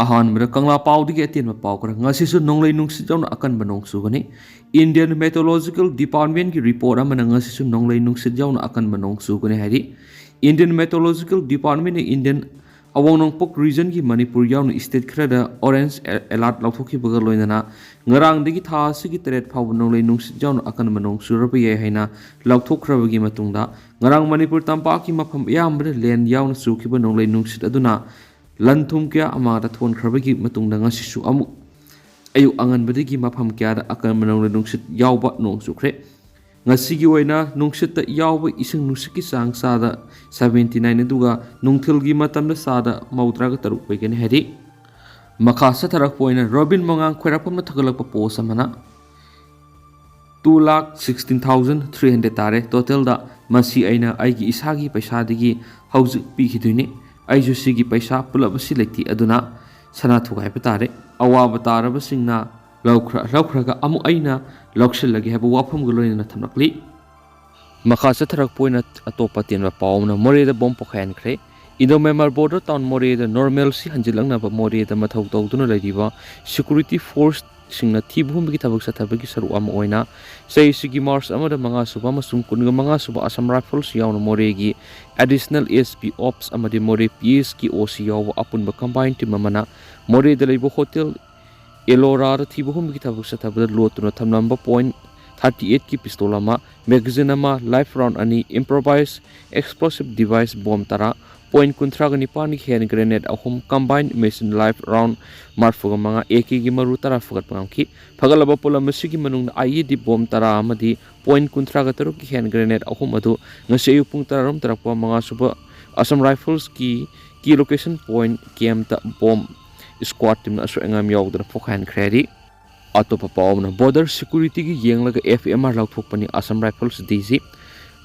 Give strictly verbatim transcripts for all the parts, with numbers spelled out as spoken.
ꯑꯍꯥꯟꯕꯗ ꯀꯪꯂꯥ ꯄꯥꯎꯗꯒꯤ ꯑꯇꯦꯟꯕ ꯄꯥꯎ ꯈꯔ꯫ ꯉꯁꯤꯁꯨ ꯅꯣꯡꯂꯩ ꯅꯨꯡꯁꯤꯠ ꯌꯥꯎꯅ ꯑꯀꯟꯕ ꯅꯣꯡ ꯆꯨꯒꯅꯤ꯫ Indian Meteorological Departmentꯀꯤ report ꯑꯃꯅ ꯉꯁꯤꯁꯨ ꯅꯣꯡꯂꯩ ꯅꯨꯡꯁꯤꯠ ꯌꯥꯎꯅ ꯑꯀꯟꯕ ꯅꯣꯡ ꯆꯨꯒꯅꯤ ꯍꯥꯏꯔꯤ꯫ Indian Meteorological Departmentꯅ Indian ꯑꯋꯥꯡ ꯅꯣꯡꯄꯣꯛ regionꯒꯤ ꯃꯅꯤꯄꯨꯔ ꯌꯥꯎꯅ state ꯈꯔꯗ orange alert ꯂꯥꯎꯊꯣꯛꯈꯤꯕꯒ ꯂꯣꯏꯅꯅ ꯉꯔꯥꯡꯗꯒꯤ ꯊꯥ ꯑꯁꯤꯒꯤ ꯇꯔꯦꯠ ꯐꯥꯎꯕ ꯅꯣꯡꯂꯩ ꯅꯨꯡꯁꯤꯠ ꯌꯥꯎꯅ ꯑꯀꯟꯕ ꯅꯣꯡ ꯆꯨꯔꯕ ꯌꯥꯏ ꯍꯥꯏꯅ ꯂꯥꯎꯊꯣꯛꯈ꯭ꯔꯕꯒꯤ ꯃꯇꯨꯡꯗ, ꯉꯔꯥꯡ ꯃꯅꯤꯄꯨꯔ ꯇꯝꯄꯥꯛꯀꯤ ꯃꯐꯝ ꯑꯌꯥꯝꯕꯗ ꯂꯦꯟ ꯌꯥꯎꯅ ꯆꯨꯈꯤꯕ ꯅꯣꯡꯂꯩ ꯅꯨꯡꯁꯤꯠ ꯑꯗꯨꯅ ꯂꯟ ꯊꯨꯝ ꯀꯌꯥ ꯑꯃꯥꯡꯗ ꯊꯣꯟꯈ꯭ꯔꯕꯒꯤ ꯃꯇꯨꯡꯗ, ꯉꯁꯤꯁꯨ ꯑꯃꯨꯛ ꯑꯌꯨꯛ ꯑꯉꯟꯕꯗꯒꯤ ꯃꯐꯝ ꯀꯌꯥꯗ ꯑꯀꯟꯕ ꯅꯣꯡꯂꯩ ꯅꯨꯡꯁꯤꯠ ꯌꯥꯎꯕ ꯅꯣꯡ ꯆꯨꯈ꯭ꯔꯦ꯫ ꯉꯁꯤꯒꯤ ꯑꯣꯏꯅ ꯅꯨꯡꯁꯤꯠꯇ ꯌꯥꯎꯕ ꯏꯁꯤꯡ ꯅꯨꯡꯁꯤꯠꯀꯤ ꯆꯥꯡ ꯆꯥꯗ seventy nine, ꯑꯗꯨꯒ ꯅꯨꯡꯊꯤꯜꯒꯤ ꯃꯇꯝꯗ ꯆꯥꯗ ꯃꯧꯗ꯭ꯔꯥꯒ ꯇꯔꯨꯛ ꯑꯣꯏꯒꯅꯤ ꯍꯥꯏꯔꯤ꯫ ꯃꯈꯥ ꯆꯠꯊꯔꯛꯄ ꯑꯣꯏꯅ ꯔꯣꯕꯤꯟ ꯃꯉꯥꯡ ꯈ꯭ꯋꯥꯏꯔꯥꯛꯄꯝꯅ ꯊꯥꯒꯠꯂꯛꯄ post ꯑꯃꯅ, "Two lakh sixteen thousand three hundred ꯇꯥꯔꯦ totalꯗ꯫ ꯃꯁꯤ ꯑꯩꯅ ꯑꯩꯒꯤ ꯏꯁꯥꯒꯤ ꯄꯩꯁꯥꯗꯒꯤ ꯍꯧꯖꯤꯛ ꯄꯤꯈꯤꯗꯣꯏꯅꯤ꯫ ꯑꯩꯁꯨ ꯁꯤꯒꯤ ꯄꯩꯁꯥ ꯄꯨꯂꯞ ꯑꯁꯤ ꯂꯩꯇꯦ, ꯑꯗꯨꯅ ꯁꯅꯥ ꯊꯨꯒꯥꯏꯕ ꯇꯥꯔꯦ꯫ ꯑꯋꯥꯕ ꯇꯥꯔꯕꯁꯤꯡꯅ ꯂꯧꯈ꯭ꯔ-, ꯂꯧꯈ꯭ꯔꯒ ꯑꯃꯨꯛ ꯑꯩꯅ ꯂꯧꯁꯤꯜꯂꯒꯦ" ꯍꯥꯏꯕ ꯋꯥꯐꯝꯒ ꯂꯣꯏꯅꯅ ꯊꯝꯂꯛꯂꯤ꯫ ꯃꯈꯥ ꯆꯠꯊꯔꯛꯄ ꯑꯣꯏꯅ ꯑꯇꯣꯞꯄ ꯑꯇꯦꯟꯕ ꯄꯥꯎ ꯑꯃꯅ, ꯃꯣꯔꯦꯗ ꯕꯣꯝ ꯄꯣꯈꯥꯏꯍꯟꯈ꯭ꯔꯦ꯫ Indo-Myanmar border town ꯃꯣꯔꯦꯗ normalcy ꯍꯟꯖꯤꯜꯂꯛꯅꯕ ꯃꯣꯔꯦꯗ ꯃꯊꯧ ꯇꯧꯗꯨꯅ ꯂꯩꯔꯤꯕ security forceꯁꯤꯡꯅ ꯊꯤꯕ ꯍꯨꯝꯕꯒꯤ ꯊꯕꯛ ꯆꯠꯊꯕꯒꯤ ꯁꯔꯨꯛ ꯑꯃ ꯑꯣꯏꯅ ꯆꯍꯤꯁꯤꯒꯤ March ꯑꯃꯗ ꯃꯉꯥ ꯁꯨꯕ ꯑꯃꯁꯨꯡ ꯀꯨꯟꯒ ꯃꯉꯥ ꯁꯨꯕ Assam Rifles ꯌꯥꯎꯅ ꯃꯣꯔꯦꯒꯤ Additional SP Ops ꯑꯃꯗꯤ ꯃꯣꯔꯦ PSꯀꯤ OC ꯌꯥꯎꯕ ꯑꯄꯨꯟꯕ combined team ꯑꯃꯅ ꯃꯣꯔꯦꯗ ꯂꯩꯕ hotel ꯑꯦꯂꯣꯔꯥꯗ ꯊꯤꯕ ꯍꯨꯝꯕꯒꯤ ꯊꯕꯛ ꯆꯠꯊꯕꯗ ꯂꯣꯠꯇꯨꯅ ꯊꯝꯂꯝꯕ point thirty eightꯀꯤ pistol ꯑꯃ, magazine ꯑꯃ, live round ꯑꯅꯤ, improvised explosive device bomb ꯇꯔꯥ, point ꯀꯨꯟꯊ꯭ꯔꯥꯒ ꯅꯤꯄꯥꯟꯒꯤ hand grenade ꯑꯍꯨꯝ, combined machine live round ꯃꯔꯤꯐꯨꯒ ꯃꯉꯥ, AKꯒꯤ ꯃꯔꯨ ꯇꯔꯥ ꯐꯒꯠꯄ ꯉꯝꯈꯤ꯫ ꯐꯒꯠꯂꯕ ꯄꯣꯠꯂꯝ ꯑꯁꯤꯒꯤ ꯃꯅꯨꯡꯗ IED bomb ꯇꯔꯥ ꯑꯃꯗꯤ point ꯀꯨꯟꯊ꯭ꯔꯥꯒ ꯇꯔꯨꯛꯀꯤ hand grenade ꯑꯍꯨꯝ ꯑꯗꯨ ꯉꯁꯤ ꯑꯌꯨꯛ ꯄꯨꯡ ꯇꯔꯥꯔꯣꯝ ꯇꯥꯔꯛꯄ ꯃꯉꯥ ꯁꯨꯕ Assam Riflesꯀꯤ key location point campꯇ bomb squad teamꯅ ꯑꯁꯣꯏ ꯑꯉꯥꯝ ꯌꯥꯎꯗꯅ ꯄꯣꯈꯥꯏꯍꯟꯈ꯭ꯔꯦ ꯍꯥꯏꯔꯤ꯫ ꯑꯇꯣꯞꯄ ꯄꯥꯎ ꯑꯃꯅ, border securityꯒꯤ ꯌꯦꯡꯂꯒ FMR ꯂꯥꯎꯊꯣꯛꯄꯅꯤ Assam Rifles DG꯫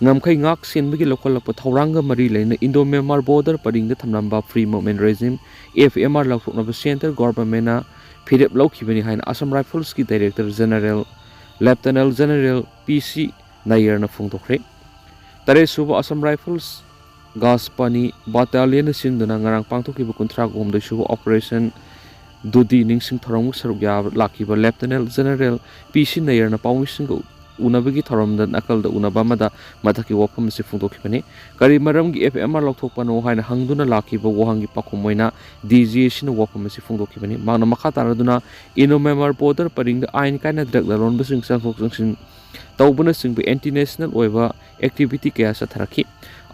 ꯉꯝꯈꯩ ꯉꯥꯛ ꯁꯦꯟꯕꯒꯤ ꯂꯧꯈꯠꯂꯛꯄ ꯊꯧꯔꯥꯡꯒ ꯃꯔꯤ ꯂꯩꯅ Indo-Myanmar border ꯄꯔꯤꯡꯗ ꯊꯝꯂꯝꯕ Free Movement Regime, FMR, ꯂꯥꯎꯊꯣꯛꯅꯕ centre governmentꯅ ꯐꯤꯔꯦꯞ ꯂꯧꯈꯤꯕꯅꯤ ꯍꯥꯏꯅ Assam Riflesꯀꯤ director general Lieutenant General PC Nairꯅ ꯐꯣꯡꯗꯣꯛꯈ꯭ꯔꯦ꯫ ꯇꯔꯦꯠ ꯁꯨꯕ Assam Rifles ꯒꯥꯁ ꯄꯥꯅꯤ ꯕꯥꯇꯥꯂꯤꯌꯟꯅ ꯁꯤꯟꯗꯨꯅ ꯉꯔꯥꯡ ꯄꯥꯡꯊꯣꯛꯈꯤꯕ ꯀꯨꯟꯊ꯭ꯔꯥ ꯍꯨꯝꯗꯣꯏ ꯁꯨꯕ ꯑꯣꯄꯔꯦꯁꯟ ꯗꯨꯗꯤ ꯅꯤꯡꯁꯤꯡ ꯊꯧꯔꯝꯒꯤ ꯁꯔꯨꯛ ꯌꯥꯕ ꯂꯥꯛꯈꯤꯕ ꯂꯦꯞꯇꯅꯦꯟ ꯖꯦꯅꯔꯦꯜ ꯄꯤ ꯁꯤ ꯅꯌꯔꯅ ꯄꯥꯎꯃꯤꯁꯤꯡꯒ ꯎꯅꯕꯒꯤ ꯊꯧꯔꯝꯗ ꯅꯥꯀꯜꯗ ꯎꯅꯕ ꯑꯃꯗ ꯃꯊꯛꯀꯤ ꯋꯥꯐꯝ ꯑꯁꯤ ꯐꯣꯡꯗꯣꯛꯈꯤꯕꯅꯤ꯫ ꯀꯔꯤ ꯃꯔꯝꯒꯤ ꯑꯦꯐ ꯑꯥꯏ ꯑꯥꯔ ꯂꯧꯊꯣꯛꯄꯅꯣ ꯍꯥꯏꯅ ꯍꯪꯗꯨꯅ ꯂꯥꯛꯈꯤꯕ ꯋꯥꯍꯪꯒꯤ ꯄꯥꯎꯈꯨꯝ ꯑꯣꯏꯅ ꯗꯤ ꯖꯤ ꯑꯁꯤꯅ ꯋꯥꯐꯝ ꯑꯁꯤ ꯐꯣꯡꯗꯣꯛꯈꯤꯕꯅꯤ꯫ ꯃꯍꯥꯛꯅ ꯃꯈꯥ ꯇꯥꯔꯗꯨꯅ ꯏꯟꯗꯣ ꯃ꯭ꯌꯥꯟꯃꯥꯔ ꯕꯣꯔꯗꯔ ꯄꯔꯤꯡꯗ ꯑꯥꯏꯟ ꯀꯥꯏꯅ ꯗ꯭ꯔꯒ ꯂꯂꯣꯟꯕꯁꯤꯡ ꯆꯪꯊꯣꯛ ꯆꯪꯁꯤꯟ ꯇꯧꯕꯅꯆꯤꯡꯕ ꯑꯦꯟꯇꯤ ꯅꯦꯁꯅꯦꯜ ꯑꯣꯏꯕ ꯑꯦꯛꯇꯤꯚꯤꯇꯤ ꯀꯌꯥ ꯆꯠꯊꯔꯛꯈꯤ꯫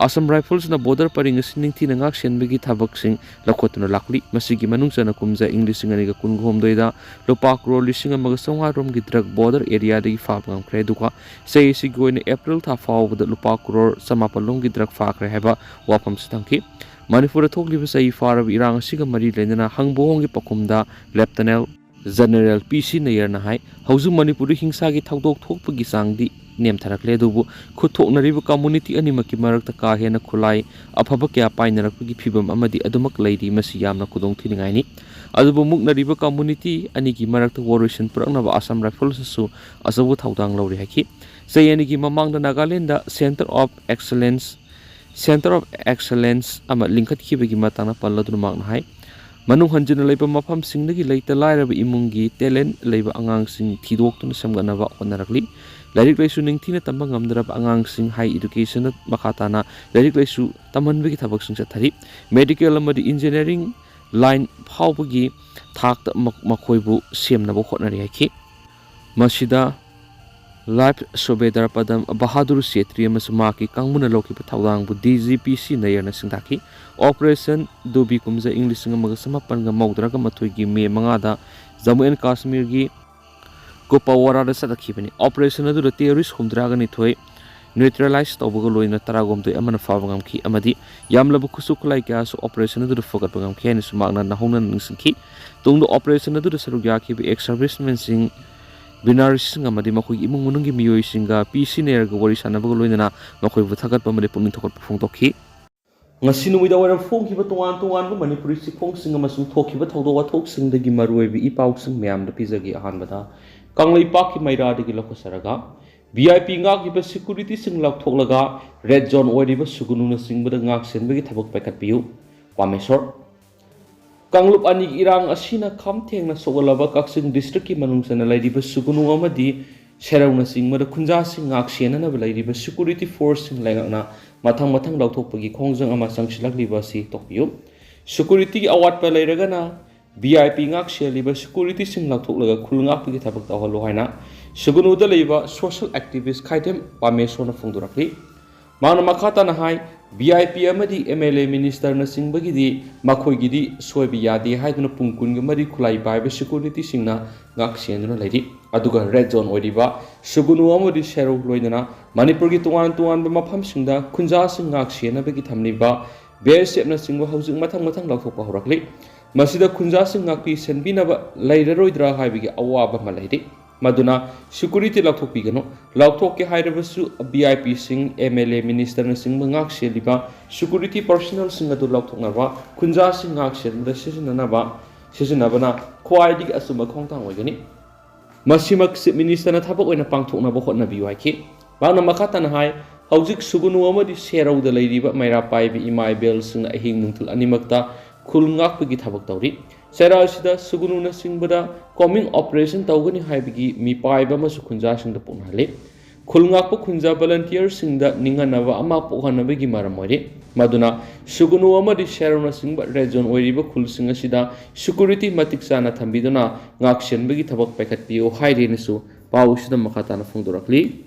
ꯑꯁꯥꯝ ꯔꯥꯏꯐꯜꯁꯅ ꯕꯣꯔꯗꯔ ꯄꯔꯤꯡ ꯑꯁꯤ ꯅꯤꯡꯊꯤꯅ ꯉꯥꯛꯁꯦꯟꯕꯒꯤ ꯊꯕꯛꯁꯤꯡ ꯂꯧꯈꯠꯇꯨꯅ ꯂꯥꯛꯂꯤ꯫ ꯃꯁꯤꯒꯤ ꯃꯅꯨꯡ ꯆꯟꯅ ꯀꯨꯝꯖꯥ ꯏꯪ ꯂꯤꯁꯤꯡ ꯑꯅꯤꯒ ꯀꯨꯟꯍꯨꯝꯗꯣꯏꯗ ꯂꯨꯄꯥ ꯀ꯭ꯔꯣꯔ ꯂꯤꯁꯤꯡ ꯑꯃꯒ ꯆꯥꯝꯃꯉꯥ ꯔꯣꯝꯒꯤ ꯗ꯭ꯔꯒ ꯕꯣꯔꯗꯔ ꯑꯦꯔꯤꯌꯥꯗꯒꯤ ꯐꯥꯕ ꯉꯝꯈ꯭ꯔꯦ꯫ ꯑꯗꯨꯒ ꯆꯍꯤ ꯑꯁꯤꯒꯤ ꯑꯣꯏꯅ ꯑꯦꯄ꯭ꯔꯤꯜ ꯊꯥ ꯐꯥꯎꯕꯗ ꯂꯨꯄꯥ ꯀ꯭ꯔꯣꯔ ꯆꯃꯥꯄꯜ ꯔꯣꯝꯒꯤ ꯗ꯭ꯔꯒ ꯐꯥꯈ꯭ꯔꯦ ꯍꯥꯏꯕ ꯋꯥꯐꯝꯁꯨ ꯊꯝꯈꯤ꯫ ꯃꯅꯤꯄꯨꯔꯗ ꯊꯣꯛꯂꯤꯕ ꯆꯍꯤ ꯐꯥꯔꯕ ꯏꯔꯥꯡ ꯑꯁꯤꯒ ꯃꯔꯤ ꯂꯩꯅꯅ ꯍꯪꯕ ꯍꯣꯡꯒꯤ ꯄꯥꯎꯈꯨꯝꯗ ꯂꯦꯞꯇꯅꯦꯟ ꯖꯦꯅꯔꯦꯜ ꯄꯤ ꯁꯤ ꯅꯌꯔꯅ ꯍꯥꯏ, ꯍꯧꯖꯤꯛ ꯃꯅꯤꯄꯨꯔꯗ ꯍꯤꯡꯁꯥꯒꯤ ꯊꯧꯗꯣꯛ ꯊꯣꯛꯄꯒꯤ ꯆꯥꯡꯗꯤ ꯅꯦꯝꯊꯔꯛꯂꯦ, ꯑꯗꯨꯕꯨ ꯈꯨꯠ ꯊꯣꯛꯅꯔꯤꯕ ꯀꯝꯃꯨꯅꯤꯇꯤ ꯑꯅꯤꯃꯛꯀꯤ ꯃꯔꯛꯇ ꯀꯥ ꯍꯦꯟꯅ ꯈꯨꯠꯂꯥꯏ ꯑꯐꯕ ꯀꯌꯥ ꯄꯥꯏꯅꯔꯛꯄꯒꯤ ꯐꯤꯚꯝ ꯑꯃꯗꯤ ꯑꯗꯨꯃꯛ ꯂꯩꯔꯤ꯫ ꯃꯁꯤ ꯌꯥꯝꯅ ꯈꯨꯗꯣꯡ ꯊꯤꯅꯤꯡꯉꯥꯏꯅꯤ꯫ ꯑꯗꯨꯕꯨ ꯃꯨꯛꯅꯔꯤꯕ ꯀꯝꯃꯨꯅꯤꯇꯤ ꯑꯅꯤꯒꯤ ꯃꯔꯛꯇ ꯋꯥꯔꯣꯏꯁꯤꯟ ꯄꯨꯔꯛꯅꯕ ꯑꯁꯥꯝ ꯔꯥꯏꯐꯜꯁꯅꯁꯨ ꯑꯆꯧꯕ ꯊꯧꯗꯥꯡ ꯂꯧꯔꯤ ꯍꯥꯏꯈꯤ꯫ ꯆꯍꯤ ꯑꯅꯤꯒꯤ ꯃꯃꯥꯡꯗ Nagaland centre of excellence, centre of excellence ꯑꯃ ꯂꯤꯡꯈꯠꯈꯤꯕꯒꯤ ꯃꯇꯥꯡꯗ ꯄꯜꯂꯗꯨꯅ ꯃꯍꯥꯛꯅ ꯍꯥꯏ, ꯃꯅꯨꯡ ꯍꯟꯖꯤꯟꯅ ꯂꯩꯕ ꯃꯐꯝꯁꯤꯡꯗꯒꯤ ꯂꯩꯇ ꯂꯥꯏꯔꯕ ꯏꯃꯨꯡꯒꯤ ꯇꯦꯂꯦꯟ ꯂꯩꯕ ꯑꯉꯥꯡꯁꯤꯡ ꯊꯤꯗꯣꯛꯇꯨꯅ ꯁꯦꯝꯒꯠꯅꯕ ꯍꯣꯠꯅꯔꯛꯂꯤ꯫ ꯂꯥꯏꯔꯤꯛ ꯂꯥꯏꯁꯨ ꯅꯤꯡꯊꯤꯅ ꯇꯝꯕ ꯉꯝꯗ꯭ꯔꯕ ꯑꯉꯥꯡꯁꯤꯡ ꯍꯥꯏ ꯏꯗꯨꯀꯦꯁꯟꯗ ꯃꯈꯥ ꯇꯥꯅ ꯂꯥꯏꯔꯤꯛ ꯂꯥꯏꯁꯨ ꯇꯝꯍꯟꯕꯒꯤ ꯊꯕꯛꯁꯤꯡ ꯆꯠꯊꯔꯤ꯫ ꯃꯦꯗꯤꯀꯦꯜ ꯑꯃꯗꯤ ꯏꯟꯖꯤꯅꯤꯌꯥꯔꯤꯡ ꯂꯥꯏꯟ ꯐꯥꯎꯕꯒꯤ ꯊꯥꯛꯇ ꯃ-, ꯃꯈꯣꯏꯕꯨ ꯁꯦꯝꯅꯕ ꯍꯣꯠꯅꯔꯤ ꯍꯥꯏꯈꯤ꯫ ꯃꯁꯤꯗ ꯂꯥꯏꯐ ꯁꯨꯕꯦꯗꯥꯔ ꯄꯗꯝ ꯕꯍꯥꯗꯨꯔ ꯁꯦꯇ꯭ꯔꯤ ꯑꯃꯁꯨꯡ ꯃꯍꯥꯛꯀꯤ ꯀꯥꯡꯕꯨꯅ ꯂꯧꯈꯤꯕ ꯊꯧꯗꯥꯡꯕꯨ ꯗꯤ ꯖꯤ ꯄꯤ ꯁꯤ ꯅꯌꯔꯅ ꯁꯤꯡꯇꯥꯛꯈꯤ꯫ ꯑꯣꯄꯔꯦꯁꯟ ꯗꯨꯕꯤ ꯀꯨꯝꯖꯥ ꯏꯪ ꯂꯤꯁꯤꯡ ꯑꯃꯒ ꯆꯃꯥꯄꯟꯒ ꯃꯧꯗ꯭ꯔꯥꯒ ꯃꯥꯊꯣꯏꯒꯤ ꯃꯦ ꯃꯉꯥꯗ ꯖꯝꯃꯨ ꯑꯦꯟ ꯀꯥꯁꯃꯤꯔꯒꯤ ꯀꯨꯄꯋꯥꯔꯥꯗ ꯆꯠꯊꯈꯤꯕꯅꯤ꯫ ꯑꯣꯄꯔꯦꯁꯟ ꯑꯗꯨꯗ ꯇꯦꯔꯣꯔꯤꯁ ꯍꯨꯝꯗ꯭ꯔꯥꯒ ꯅꯤꯊꯣꯏ ꯅ꯭ꯌꯨꯇ꯭ꯔꯦꯂꯥꯏꯖ ꯇꯧꯕꯒ ꯂꯣꯏꯅꯅ ꯇꯔꯥꯍꯨꯝꯗꯣꯏ ꯑꯃꯅ ꯐꯥꯕ ꯉꯝꯈꯤ ꯑꯃꯗꯤ ꯌꯥꯝꯂꯕ ꯈꯨꯠꯁꯨ ꯈꯨꯠꯂꯥꯏ ꯀꯌꯥꯁꯨ ꯑꯣꯄꯔꯦꯁꯟ ꯑꯗꯨꯗ ꯐꯨꯒꯠꯄ ꯉꯝꯈꯤ ꯍꯥꯏꯅꯁꯨ ꯃꯍꯥꯛꯅ ꯅꯧꯍꯧꯅꯅ ꯅꯤꯡꯁꯤꯡꯈꯤ꯫ ꯇꯨꯡꯗ ꯑꯣꯄꯔꯦꯁꯟ ꯑꯗꯨꯗ ꯁꯔꯨꯛ ꯌꯥꯈꯤꯕ ꯑꯦꯛꯁ ꯁꯔꯚꯤꯁꯃꯦꯟꯁꯤꯡ, ꯕꯤꯅꯥꯔꯤꯁꯤꯡ ꯑꯃꯗꯤ ꯃꯈꯣꯏꯒꯤ ꯏꯃꯨꯡ ꯃꯅꯨꯡꯒꯤ ꯃꯤꯑꯣꯏꯁꯤꯡꯒ ꯄꯤ ꯁꯤ ꯅꯌꯔꯒ ꯋꯥꯔꯤ ꯁꯥꯟꯅꯕꯒ ꯂꯣꯏꯅꯅ ꯃꯈꯣꯏꯕꯨ ꯊꯥꯒꯠꯄ ꯑꯃꯗꯤ ꯄꯨꯛꯅꯤꯡ ꯊꯧꯒꯠꯄ ꯐꯣꯡꯗꯣꯛꯈꯤ꯫ ꯉꯁꯤ ꯅꯨꯃꯤꯗꯥꯡ ꯋꯥꯏꯔꯝ ꯐꯣꯡꯈꯤꯕ ꯇꯣꯉꯥꯟ ꯇꯣꯉꯥꯟꯕ ꯃꯅꯤꯄꯨꯔꯤ ꯆꯦꯐꯣꯡꯁꯤꯡ ꯑꯃꯁꯨꯡ ꯊꯣꯛꯈꯤꯕ ꯊꯧꯗꯣꯛ ꯋꯥꯊꯣꯛꯁꯤꯡꯗꯒꯤ ꯃꯔꯨꯑꯣꯏꯕ ꯏ ꯄꯥꯎꯁꯤꯡ ꯃꯌꯥꯝꯗ ꯄꯤꯖꯒꯦ꯫ ꯑꯍꯥꯟꯕꯗ ꯀꯪꯂꯩꯄꯥꯛꯀꯤ ꯃꯩꯔꯥꯗꯒꯤ ꯂꯧꯈꯠꯆꯔꯒ, ꯚꯤ ꯑꯥꯏ ꯄꯤ ꯉꯥꯛꯂꯤꯕ ꯁꯦꯀ꯭ꯌꯨꯔꯤꯇꯤꯁꯤꯡ ꯂꯧꯊꯣꯛꯂꯒ ꯔꯦꯗ ꯖꯣꯟ ꯑꯣꯏꯔꯤꯕ ꯁꯨꯒꯨꯅꯨꯅꯆꯤꯡꯕꯗ ꯉꯥꯛ ꯁꯦꯟꯕꯒꯤ ꯊꯕꯛ ꯄꯥꯏꯈꯠꯄꯤꯌꯨ꯫ ꯄꯥꯃꯦꯁꯣꯔ꯫ ꯀꯥꯡꯂꯨꯞ ꯑꯅꯤꯒꯤ ꯏꯔꯥꯡ ꯑꯁꯤꯅ ꯈꯝ ꯊꯦꯡꯅ ꯁꯣꯛꯍꯜꯂꯕ ꯀꯛꯆꯤꯡ ꯗꯤꯁꯇ꯭ꯔꯤꯛꯀꯤ ꯃꯅꯨꯡ ꯆꯟꯅ ꯂꯩꯔꯤꯕ ꯁꯨꯒꯨꯅꯨ ꯑꯃꯗꯤ ꯁꯦꯔꯧꯅꯆꯤꯡꯕꯗ ꯈꯨꯟꯖꯥꯁꯤꯡ ꯉꯥꯛ ꯁꯦꯟꯅꯅꯕ ꯂꯩꯔꯤꯕ ꯁꯦꯀ꯭ꯌꯨꯔꯤꯇꯤ ꯐꯣꯔꯁꯁꯤꯡ ꯂꯩꯉꯥꯛꯅ ꯃꯊꯪ ꯃꯊꯪ ꯂꯧꯊꯣꯛꯄꯒꯤ ꯈꯣꯡꯖꯪ ꯑꯃ ꯆꯪꯁꯤꯜꯂꯛꯂꯤꯕ ꯑꯁꯤ ꯇꯣꯛꯄꯤꯌꯨ꯫ ꯁꯦꯀ꯭ꯌꯨꯔꯤꯇꯤꯒꯤ ꯑꯋꯥꯠꯄ ꯂꯩꯔꯒꯅ ꯚꯤ ꯑꯥꯏ ꯄꯤ ꯉꯥꯛ ꯁꯦꯜꯂꯤꯕ ꯁꯦꯀ꯭ꯌꯨꯔꯤꯇꯤꯁꯤꯡ ꯂꯧꯊꯣꯛꯂꯒ ꯈꯨꯜ ꯉꯥꯛꯄꯒꯤ ꯊꯕꯛ ꯇꯧꯍꯜꯂꯨ ꯍꯥꯏꯅ ꯁꯨꯒꯨꯅꯨꯗ ꯂꯩꯕ ꯁꯣꯁꯤꯌꯦꯜ ꯑꯦꯛꯇꯤꯚꯤꯁ ꯈꯥꯏꯗꯦꯝ ꯄꯥꯃꯦꯁꯣꯔꯅ ꯐꯣꯡꯗꯣꯔꯛꯂꯤ꯫ ꯃꯥꯅ ꯃꯈꯥ ꯇꯥꯅ ꯍꯥꯏ, ꯚꯤ ꯑꯥꯏ ꯄꯤ ꯑꯃꯗꯤ ꯑꯦꯝ ꯑꯦꯜ ꯑꯦ ꯃꯤꯅꯤꯁꯇꯔꯅꯆꯤꯡꯕꯒꯤ ꯃꯈꯣꯏꯒꯤꯗꯤ ꯁꯣꯏꯕ ꯌꯥꯗꯦ ꯍꯥꯏꯗꯨꯅ ꯄꯨꯡ ꯀꯨꯟꯒ ꯃꯔꯤ ꯈꯨꯠꯂꯥꯏ ꯄꯥꯏꯕ ꯁꯦꯀ꯭ꯌꯨꯔꯤꯇꯤꯁꯤꯡꯅ ꯉꯥꯛ ꯁꯦꯟꯗꯨꯅ ꯂꯩꯔꯤ꯫ ꯑꯗꯨꯒ ꯔꯦꯗ ꯖꯣꯟ ꯑꯣꯏꯔꯤꯕ ꯁꯨꯒꯨꯅꯨ ꯑꯃꯗꯤ ꯁꯦꯔꯧ ꯂꯣꯏꯅꯅ ꯃꯅꯤꯄꯨꯔꯒꯤ ꯇꯣꯉꯥꯟ ꯇꯣꯉꯥꯟꯕ ꯃꯐꯝꯁꯤꯡꯗ ꯈꯨꯟꯖꯥꯁꯤꯡ ꯉꯥꯛ ꯁꯦꯟꯅꯕꯒꯤ ꯊꯝꯂꯤꯕ ꯕꯤ ꯑꯦꯁ ꯑꯦꯐꯅꯆꯤꯡꯕ ꯍꯧꯖꯤꯛ ꯃꯊꯪ ꯃꯊꯪ ꯂꯧꯊꯣꯛꯄ ꯍꯧꯔꯛꯂꯤ꯫ ꯃꯁꯤꯗ ꯈꯨꯟꯖꯥꯁꯤꯡ ꯉꯥꯛꯄꯤ ꯁꯦꯟꯕꯤꯅꯕ ꯂꯩꯔꯔꯣꯏꯗ꯭ꯔꯥ ꯍꯥꯏꯕꯒꯤ ꯑꯋꯥꯕ ꯑꯃ ꯂꯩꯔꯤ꯫ ꯃꯗꯨꯅ ꯁꯦꯀ꯭ꯌꯨꯔꯤꯇꯤ ꯂꯧꯊꯣꯛꯄꯤꯒꯅꯨ꯫ ꯂꯧꯊꯣꯛꯀꯦ ꯍꯥꯏꯔꯕꯁꯨ ꯚꯤ ꯑꯥꯏ ꯄꯤꯁꯤꯡ, ꯑꯦꯝ ꯑꯦꯜ ꯑꯦ ꯃꯤꯅꯤꯁꯇꯔꯅꯆꯤꯡꯕ ꯉꯥꯛ ꯁꯦꯜꯂꯤꯕ ꯁꯦꯀ꯭ꯌꯨꯔꯤꯇꯤ ꯄꯔꯁꯣꯅꯦꯜꯁꯤꯡ ꯑꯗꯨ ꯂꯧꯊꯣꯛꯅꯕ ꯈꯨꯟꯖꯥꯁꯤꯡ ꯉꯥꯛ ꯁꯦꯟꯕꯗ ꯁꯤꯖꯤꯟꯅꯅꯕ, ꯁꯤꯖꯤꯟꯅꯕꯅ ꯈ꯭ꯋꯥꯏꯗꯒꯤ ꯑꯆꯨꯝꯕ ꯈꯣꯡꯊꯥꯡ ꯑꯣꯏꯒꯅꯤ꯫ ꯃꯁꯤꯃꯛ ꯆꯤꯐ ꯃꯤꯅꯤꯁꯇꯔꯅ ꯊꯕꯛ ꯑꯣꯏꯅ ꯄꯥꯡꯊꯣꯛꯅꯕ ꯍꯣꯠꯅꯕꯤꯌꯨ ꯍꯥꯏꯈꯤ꯫ ꯃꯍꯥꯛꯅ ꯃꯈꯥ ꯇꯥꯅ ꯍꯥꯏ, ꯍꯧꯖꯤꯛ ꯁꯨꯒꯨꯅꯨ ꯑꯃꯗꯤ ꯁꯦꯔꯧꯗ ꯂꯩꯔꯤꯕ ꯃꯩꯔꯥ ꯄꯥꯏꯕꯤ ꯏꯃꯥ ꯏꯕꯦꯜꯁꯤꯡꯅ ꯑꯍꯤꯡ ꯅꯨꯡꯊꯤꯜ ꯑꯅꯤꯃꯛꯇ ꯈꯨꯜ ꯉꯥꯛꯄꯒꯤ ꯊꯕꯛ ꯇꯧꯔꯤ꯫ ꯆꯩꯔꯥꯎ ꯑꯁꯤꯗ ꯁꯨꯒꯨꯅꯨꯅꯆꯤꯡꯕꯗ ꯀꯣꯝꯕꯤꯡ ꯑꯣꯄꯔꯦꯁꯟ ꯇꯧꯒꯅꯤ ꯍꯥꯏꯕꯒꯤ ꯃꯤꯄꯥꯏꯕ ꯑꯃꯁꯨ ꯈꯨꯟꯖꯥꯁꯤꯡꯗ ꯄꯣꯛꯅꯍꯜꯂꯤ꯫ ꯈꯨꯜ ꯉꯥꯛꯄ ꯈꯨꯟꯖꯥ ꯚꯣꯂꯟꯇꯤꯌꯔꯁꯤꯡꯗ ꯅꯤꯡꯍꯟꯅꯕ ꯑꯃ ꯄꯣꯛꯍꯟꯅꯕꯒꯤ ꯃꯔꯝ ꯑꯣꯏꯔꯤ꯫ ꯃꯗꯨꯅ ꯁꯨꯒꯨꯅꯨ ꯑꯃꯗꯤ ꯁꯦꯔꯧꯅꯆꯤꯡꯕ ꯔꯦꯗ ꯖꯣꯟ ꯑꯣꯏꯔꯤꯕ ꯈꯨꯜꯁꯤꯡ ꯑꯁꯤꯗ ꯁꯦꯀ꯭ꯌꯨꯔꯤꯇꯤ ꯃꯇꯤꯛ ꯆꯥꯅ ꯊꯝꯕꯤꯗꯨꯅ ꯉꯥꯛꯁꯦꯟꯕꯒꯤ ꯊꯕꯛ ꯄꯥꯏꯈꯠꯄꯤꯌꯨ ꯍꯥꯏꯔꯦꯅꯁꯨ ꯄꯥꯎ ꯑꯁꯤꯗ ꯃꯈꯥ ꯇꯥꯅ ꯐꯣꯡꯗꯣꯔꯛꯂꯤ꯫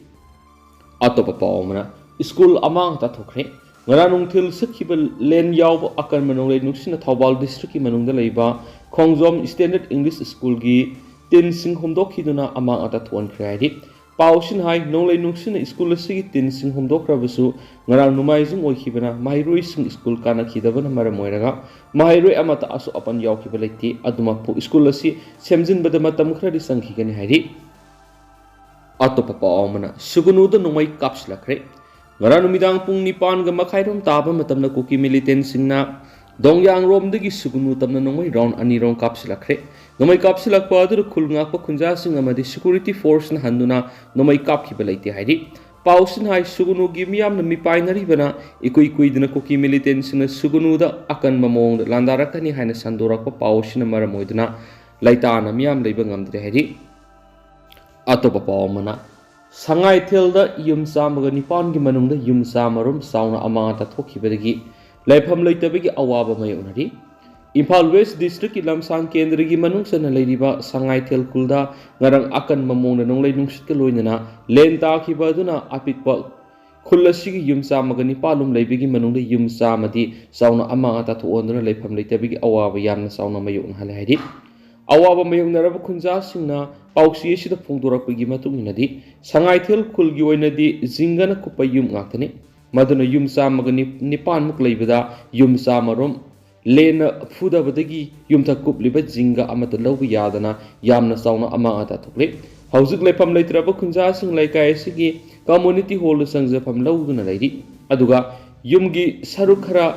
ꯑꯇꯣꯞꯄ ꯄꯥꯎ ꯑꯃꯅ, ꯁ꯭ꯀꯨꯜ ꯑꯃꯥꯡ ꯑꯇꯥ ꯊꯣꯛꯈ꯭ꯔꯦ꯫ ꯉꯔꯥꯡ ꯅꯨꯡꯊꯤꯜ ꯁꯤꯠꯈꯤꯕ ꯂꯦꯟ ꯌꯥꯎꯕ ꯑꯀꯟꯕ ꯅꯣꯡꯂꯩ ꯅꯨꯡꯁꯤꯠꯅ ꯊꯧꯕꯥꯜ ꯗꯤꯁꯇ꯭ꯔꯤꯛꯀꯤ ꯃꯅꯨꯡꯗ ꯂꯩꯕ ꯈꯣꯡꯖꯣꯝ ꯁ꯭ꯇꯦꯟꯗꯔꯗ ꯏꯪꯂꯤꯁ ꯁ꯭ꯀꯨꯜꯒꯤ ꯇꯤꯟꯁꯤꯡ ꯍꯨꯝꯗꯣꯛꯈꯤꯗꯨꯅ ꯑꯃꯥꯡ ꯑꯇꯥ ꯊꯣꯛꯍꯟꯈ꯭ꯔꯦ ꯍꯥꯏꯔꯤ꯫ ꯄꯥꯎ ꯑꯁꯤꯅ ꯍꯥꯏ, ꯅꯣꯡꯂꯩ ꯅꯨꯡꯁꯤꯠꯅ ꯁ꯭ꯀꯨꯜ ꯑꯁꯤꯒꯤ ꯇꯤꯟꯁꯤꯡ ꯍꯨꯝꯗꯣꯛꯈ꯭ꯔꯕꯁꯨ, ꯉꯔꯥꯡ ꯅꯣꯡꯃꯥꯏꯖꯤꯡ ꯑꯣꯏꯈꯤꯕꯅ ꯃꯍꯩꯔꯣꯏꯁꯤꯡ ꯁ꯭ꯀꯨꯜ ꯀꯥꯅꯈꯤꯗꯕꯅ ꯃꯔꯝ ꯑꯣꯏꯔꯒ ꯃꯍꯩꯔꯣꯏ ꯑꯃꯠꯇ ꯑꯁꯣꯛ ꯑꯄꯟ ꯌꯥꯎꯈꯤꯕ ꯂꯩꯇꯦ꯫ ꯑꯗꯨꯃꯛꯄꯨ ꯁ꯭ꯀꯨꯜ ꯑꯁꯤ ꯁꯦꯝꯖꯤꯟꯕꯗ ꯃꯇꯝ ꯈꯔꯗꯤ ꯆꯪꯈꯤꯒꯅꯤ ꯍꯥꯏꯔꯤ꯫ ꯑꯇꯣꯞꯄ ꯄꯥꯎ ꯑꯃꯅ, ꯁꯨꯒꯨꯅꯨꯗ ꯅꯣꯡꯃꯩ ꯀꯥꯞꯁꯤꯜꯂꯛꯈ꯭ꯔꯦ꯫ ꯉꯔꯥꯡ ꯅꯨꯃꯤꯗꯥꯡ ꯄꯨꯡ ꯅꯤꯄꯥꯟꯒ ꯃꯈꯥꯏꯔꯣꯝ ꯇꯥꯕ ꯃꯇꯝꯗ ꯀꯨꯀꯤ ꯃꯤꯂꯤꯇꯦꯟꯁꯤꯡꯅ ꯗꯣꯡꯌꯥꯡꯔꯣꯝꯗꯒꯤ ꯁꯨꯒꯨꯅꯨ ꯇꯝꯅ ꯅꯣꯡꯃꯩ ꯔꯥꯎꯟ ꯑꯅꯤꯔꯣꯝ ꯀꯥꯞꯁꯤꯜꯂꯛꯈ꯭ꯔꯦ꯫ ꯅꯣꯡꯃꯩ ꯀꯥꯞꯁꯤꯜꯂꯛꯄ ꯑꯗꯨꯗ ꯈꯨꯜ ꯉꯥꯛꯄ ꯈꯨꯟꯖꯥꯁꯤꯡ ꯑꯃꯗꯤ ꯁꯦꯀ꯭ꯌꯨꯔꯤꯇꯤ ꯐꯣꯔꯁꯅ ꯍꯟꯗꯨꯅ ꯅꯣꯡꯃꯩ ꯀꯥꯞꯈꯤꯕ ꯂꯩꯇꯦ ꯍꯥꯏꯔꯤ꯫ ꯄꯥꯎꯁꯤꯅ ꯍꯥꯏ, ꯁꯨꯒꯨꯅꯨꯒꯤ ꯃꯤꯌꯥꯝꯅ ꯃꯤꯄꯥꯏꯅꯔꯤꯕꯅ ꯏꯀꯨꯏ ꯀꯨꯏꯗꯅ ꯀꯨꯀꯤ ꯃꯤꯂꯤꯇꯦꯟꯁꯤꯡꯅ ꯁꯨꯒꯨꯅꯨꯗ ꯑꯀꯟꯕ ꯃꯑꯣꯡꯗ ꯂꯥꯟꯗꯥꯔꯛꯀꯅꯤ ꯍꯥꯏꯅ ꯁꯟꯗꯣꯔꯛꯄ ꯄꯥꯎꯁꯤꯅ ꯃꯔꯝ ꯑꯣꯏꯗꯨꯅ ꯂꯩꯇꯥꯅ ꯃꯤꯌꯥꯝ ꯂꯩꯕ ꯉꯝꯗ꯭ꯔꯦ ꯍꯥꯏꯔꯤ꯫ ꯑꯇꯣꯞꯄ ꯄꯥꯎ ꯑꯃꯅ, ꯁꯉꯥꯏꯊꯦꯜꯗ ꯌꯨꯝ ꯆꯥꯝꯃꯒ ꯅꯤꯄꯥꯟꯒꯤ ꯃꯅꯨꯡꯗ ꯌꯨꯝ ꯆꯥꯝꯃꯔꯣꯝ ꯆꯥꯎꯅ ꯑꯃꯥꯡ ꯑꯇꯥ ꯊꯣꯛꯈꯤꯕꯗꯒꯤ ꯂꯩꯐꯝ ꯂꯩꯇꯕꯒꯤ ꯑꯋꯥꯕ ꯃꯥꯌꯣꯛꯅꯔꯤ꯫ ꯏꯝꯐꯥꯜ ꯋꯦꯁ ꯗꯤꯁꯇ꯭ꯔꯤꯛꯀꯤ ꯂꯝꯁꯥꯡ ꯀꯦꯟꯗ꯭ꯔꯒꯤ ꯃꯅꯨꯡ ꯆꯟꯅ ꯂꯩꯔꯤꯕ ꯁꯉꯥꯏꯊꯦꯜ ꯈꯨꯜꯗ ꯉꯔꯥꯡ ꯑꯀꯟꯕ ꯃꯑꯣꯡꯗ ꯅꯣꯡꯂꯩ ꯅꯨꯡꯁꯤꯠꯀ ꯂꯣꯏꯅꯅ ꯂꯦꯟ ꯇꯥꯈꯤꯕ ꯑꯗꯨꯅ ꯑꯄꯤꯛꯄ ꯈꯨꯜ ꯑꯁꯤꯒꯤ ꯌꯨꯝ ꯆꯥꯝꯃꯒ ꯅꯤꯄꯥꯜ ꯂꯣꯝ ꯂꯩꯕꯒꯤ ꯃꯅꯨꯡꯗ ꯌꯨꯝ ꯆꯥꯝꯃꯗꯤ ꯆꯥꯎꯅ ꯑꯃꯥꯡ ꯑꯇꯥ ꯊꯣꯛꯍꯟꯗꯨꯅ ꯂꯩꯐꯝ ꯂꯩꯇꯕꯒꯤ ꯑꯋꯥꯕ ꯌꯥꯝꯅ ꯆꯥꯎꯅ ꯃꯥꯌꯣꯛꯅꯍꯜꯂꯦ ꯍꯥꯏꯔꯤ꯫ ꯑꯋꯥꯕ ꯃꯥꯌꯣꯛꯅꯔꯕ ꯈꯨꯟꯖꯥꯁꯤꯡꯅ ꯄꯥꯎꯆꯦ ꯑꯁꯤꯗ ꯐꯣꯡꯗꯣꯔꯛꯄꯒꯤ ꯃꯇꯨꯡ ꯏꯟꯅꯗꯤ, ꯁꯉꯥꯏꯊꯦꯜ ꯈꯨꯜꯒꯤ ꯑꯣꯏꯅꯗꯤ ꯖꯤꯡꯒꯅ ꯀꯨꯞꯄ ꯌꯨꯝ ꯉꯥꯛꯇꯅꯤ꯫ ꯃꯗꯨꯅ ꯌꯨꯝ ꯆꯥꯝꯃꯒ ꯅꯤꯄꯥꯟꯃꯨꯛ ꯂꯩꯕꯗ ꯌꯨꯝ ꯆꯥꯝꯃꯔꯣꯝ ꯂꯦꯟꯅ ꯐꯨꯗꯕꯗꯒꯤ ꯌꯨꯝꯊꯛ ꯀꯨꯞꯂꯤꯕ ꯖꯤꯡꯒ ꯑꯃꯠꯇ ꯂꯧꯕ ꯌꯥꯗꯅ ꯌꯥꯝꯅ ꯆꯥꯎꯅ ꯑꯃꯥꯡ ꯑꯇꯥ ꯊꯣꯛꯂꯤ꯫ ꯍꯧꯖꯤꯛ ꯂꯩꯐꯝ ꯂꯩꯇ꯭ꯔꯕ ꯈꯨꯟꯖꯥꯁꯤꯡ ꯂꯩꯀꯥꯏ ꯑꯁꯤꯒꯤ ꯀꯝꯃꯨꯅꯤꯇꯤ ꯍꯣꯜꯗ ꯆꯪꯖꯐꯝ ꯂꯧꯗꯨꯅ ꯂꯩꯔꯤ꯫ ꯑꯗꯨꯒ ꯌꯨꯝꯒꯤ ꯁꯔꯨꯛ ꯈꯔ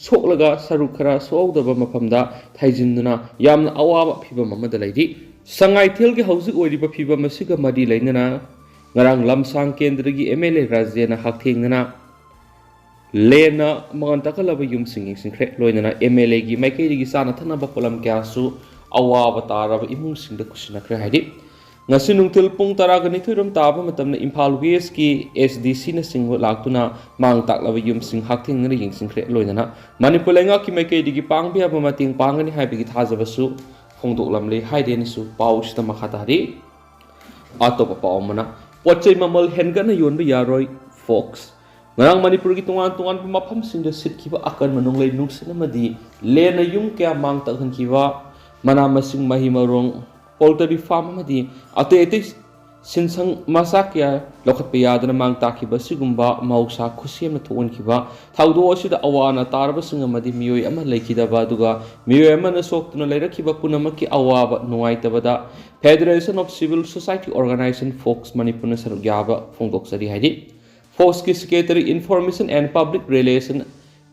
ꯁꯣꯛꯂꯒ ꯁꯔꯨꯛ ꯈꯔ ꯁꯣꯛꯍꯧꯗꯕ ꯃꯐꯝꯗ ꯊꯩꯖꯤꯟꯗꯨꯅ ꯌꯥꯝꯅ ꯑꯋꯥꯕ ꯐꯤꯕꯝ ꯑꯃꯗ ꯂꯩꯔꯤ꯫ ꯁꯉꯥꯏꯊꯦꯜꯒꯤ ꯍꯧꯖꯤꯛ ꯑꯣꯏꯔꯤꯕ ꯐꯤꯕꯝ ꯑꯁꯤꯒ ꯃꯔꯤ ꯂꯩꯅꯅ ꯉꯔꯥꯡ ꯂꯝꯁꯥꯡ ꯀꯦꯟꯗ꯭ꯔꯒꯤ ꯑꯦꯝ ꯑꯦꯜ ꯑꯦ ꯔꯥꯖꯦꯟꯅ ꯍꯛꯊꯦꯡꯅꯅ ꯂꯦꯟꯅ ꯃꯥꯡꯍꯟ ꯇꯥꯛꯍꯜꯂꯕ ꯌꯨꯝꯁꯤꯡ ꯌꯦꯡꯁꯤꯟꯈ꯭ꯔꯦ꯫ ꯂꯣꯏꯅꯅ ꯑꯦꯝ ꯑꯦꯜ ꯑꯦꯒꯤ ꯃꯥꯏꯀꯩꯗꯒꯤ ꯆꯥꯅ ꯊꯛꯅꯕ ꯄꯣꯠꯂꯝ ꯀꯌꯥꯁꯨ ꯑꯋꯥꯕ ꯇꯥꯔꯕ ꯏꯃꯨꯡꯁꯤꯡꯗ ꯈꯨꯠꯁꯤꯟꯅꯈ꯭ꯔꯦ ꯍꯥꯏꯔꯤ꯫ ꯉꯁꯤ ꯅꯨꯡꯊꯤꯜ ꯄꯨꯡ ꯇꯔꯥꯒ ꯅꯤꯊꯣꯏ ꯔꯣꯝ ꯇꯥꯕ ꯃꯇꯝꯗ ꯏꯝꯐꯥꯜ ꯋꯦꯁꯀꯤ ꯑꯦꯁ ꯗꯤ ꯁꯤꯅꯆꯤꯡꯕ ꯂꯥꯛꯇꯨꯅ ꯃꯥꯡ ꯇꯥꯛꯂꯕ ꯌꯨꯝꯁꯤꯡ ꯍꯛꯊꯦꯡꯅꯅ ꯌꯦꯡꯁꯤꯟꯈ꯭ꯔꯦ꯫ ꯂꯣꯏꯅꯅ ꯃꯅꯤꯄꯨꯔ ꯂꯩꯉꯥꯛꯀꯤ ꯃꯥꯏꯀꯩꯗꯒꯤ ꯄꯥꯡꯕ ꯌꯥꯕ ꯃꯇꯦꯡ ꯄꯥꯡꯒꯅꯤ ꯍꯥꯏꯕꯒꯤ ꯊꯥꯖꯕꯁꯨ ꯐꯣꯡꯗꯣꯛꯂꯝꯂꯦ ꯍꯥꯏꯗꯦꯅꯁꯨ ꯄꯥꯎꯁꯤꯗ ꯃꯈꯥ ꯇꯥꯔꯤ꯫ ꯑꯇꯣꯞꯄ ꯄꯥꯎ ꯑꯃꯅ, ꯄꯣꯠ ꯆꯩ ꯃꯃꯜ ꯍꯦꯟꯒꯠꯅ ꯌꯣꯟꯕ ꯌꯥꯔꯣꯏ, ꯐꯣꯛꯁ꯫ ꯉꯔꯥꯡ ꯃꯅꯤꯄꯨꯔꯒꯤ ꯇꯣꯉꯥꯟ ꯇꯣꯉꯥꯟꯕ ꯃꯐꯝꯁꯤꯡꯗ ꯁꯤꯠꯈꯤꯕ ꯑꯀꯟꯕ ꯅꯣꯡꯂꯩ ꯅꯨꯡꯁꯤꯠ ꯑꯃꯗꯤ ꯂꯦꯟꯅ ꯌꯨꯝ ꯀꯌꯥ ꯃꯥꯡ ꯇꯥꯛꯍꯟꯈꯤꯕ, ꯃꯅꯥ ꯃꯁꯤꯡ, ꯃꯍꯩ ꯃꯔꯣꯡ, ꯄꯣꯜꯇ꯭ꯔꯤ ꯐꯥꯔꯝ ꯑꯃꯗꯤ ꯑꯇꯩ ꯑꯇꯩ ꯁꯤꯟꯁꯪ ꯃꯆꯥꯛ ꯀꯌꯥ ꯂꯧꯈꯠꯄ ꯌꯥꯗꯅ ꯃꯥꯡ ꯇꯥꯛꯈꯤꯕ ꯑꯁꯤꯒꯨꯝꯕ ꯃꯍꯧꯁꯥ ꯈꯨꯠꯁꯦꯝꯅ ꯊꯣꯛꯍꯟꯈꯤꯕ ꯊꯧꯗꯣꯛ ꯑꯁꯤꯗ ꯑꯋꯥ ꯑꯅꯥ ꯇꯥꯔꯕꯁꯤꯡ ꯑꯃꯗꯤ ꯃꯤꯑꯣꯏ ꯑꯃ ꯂꯩꯈꯤꯗꯕ ꯑꯗꯨꯒ ꯃꯤꯑꯣꯏ ꯑꯃꯅ ꯁꯣꯛꯇꯨꯅ ꯂꯩꯔꯛꯈꯤꯕ ꯄꯨꯝꯅꯃꯛꯀꯤ ꯑꯋꯥꯕ ꯅꯨꯡꯉꯥꯏꯇꯕꯗ Federation of Civil Society Organization, fox, ꯃꯅꯤꯄꯨꯔꯅ ꯁꯔꯨꯛ ꯌꯥꯕ ꯐꯣꯡꯗꯣꯛꯆꯔꯤ ꯍꯥꯏꯔꯤ꯫ ꯐꯣꯛꯁꯀꯤ Secretary Information and Public Relation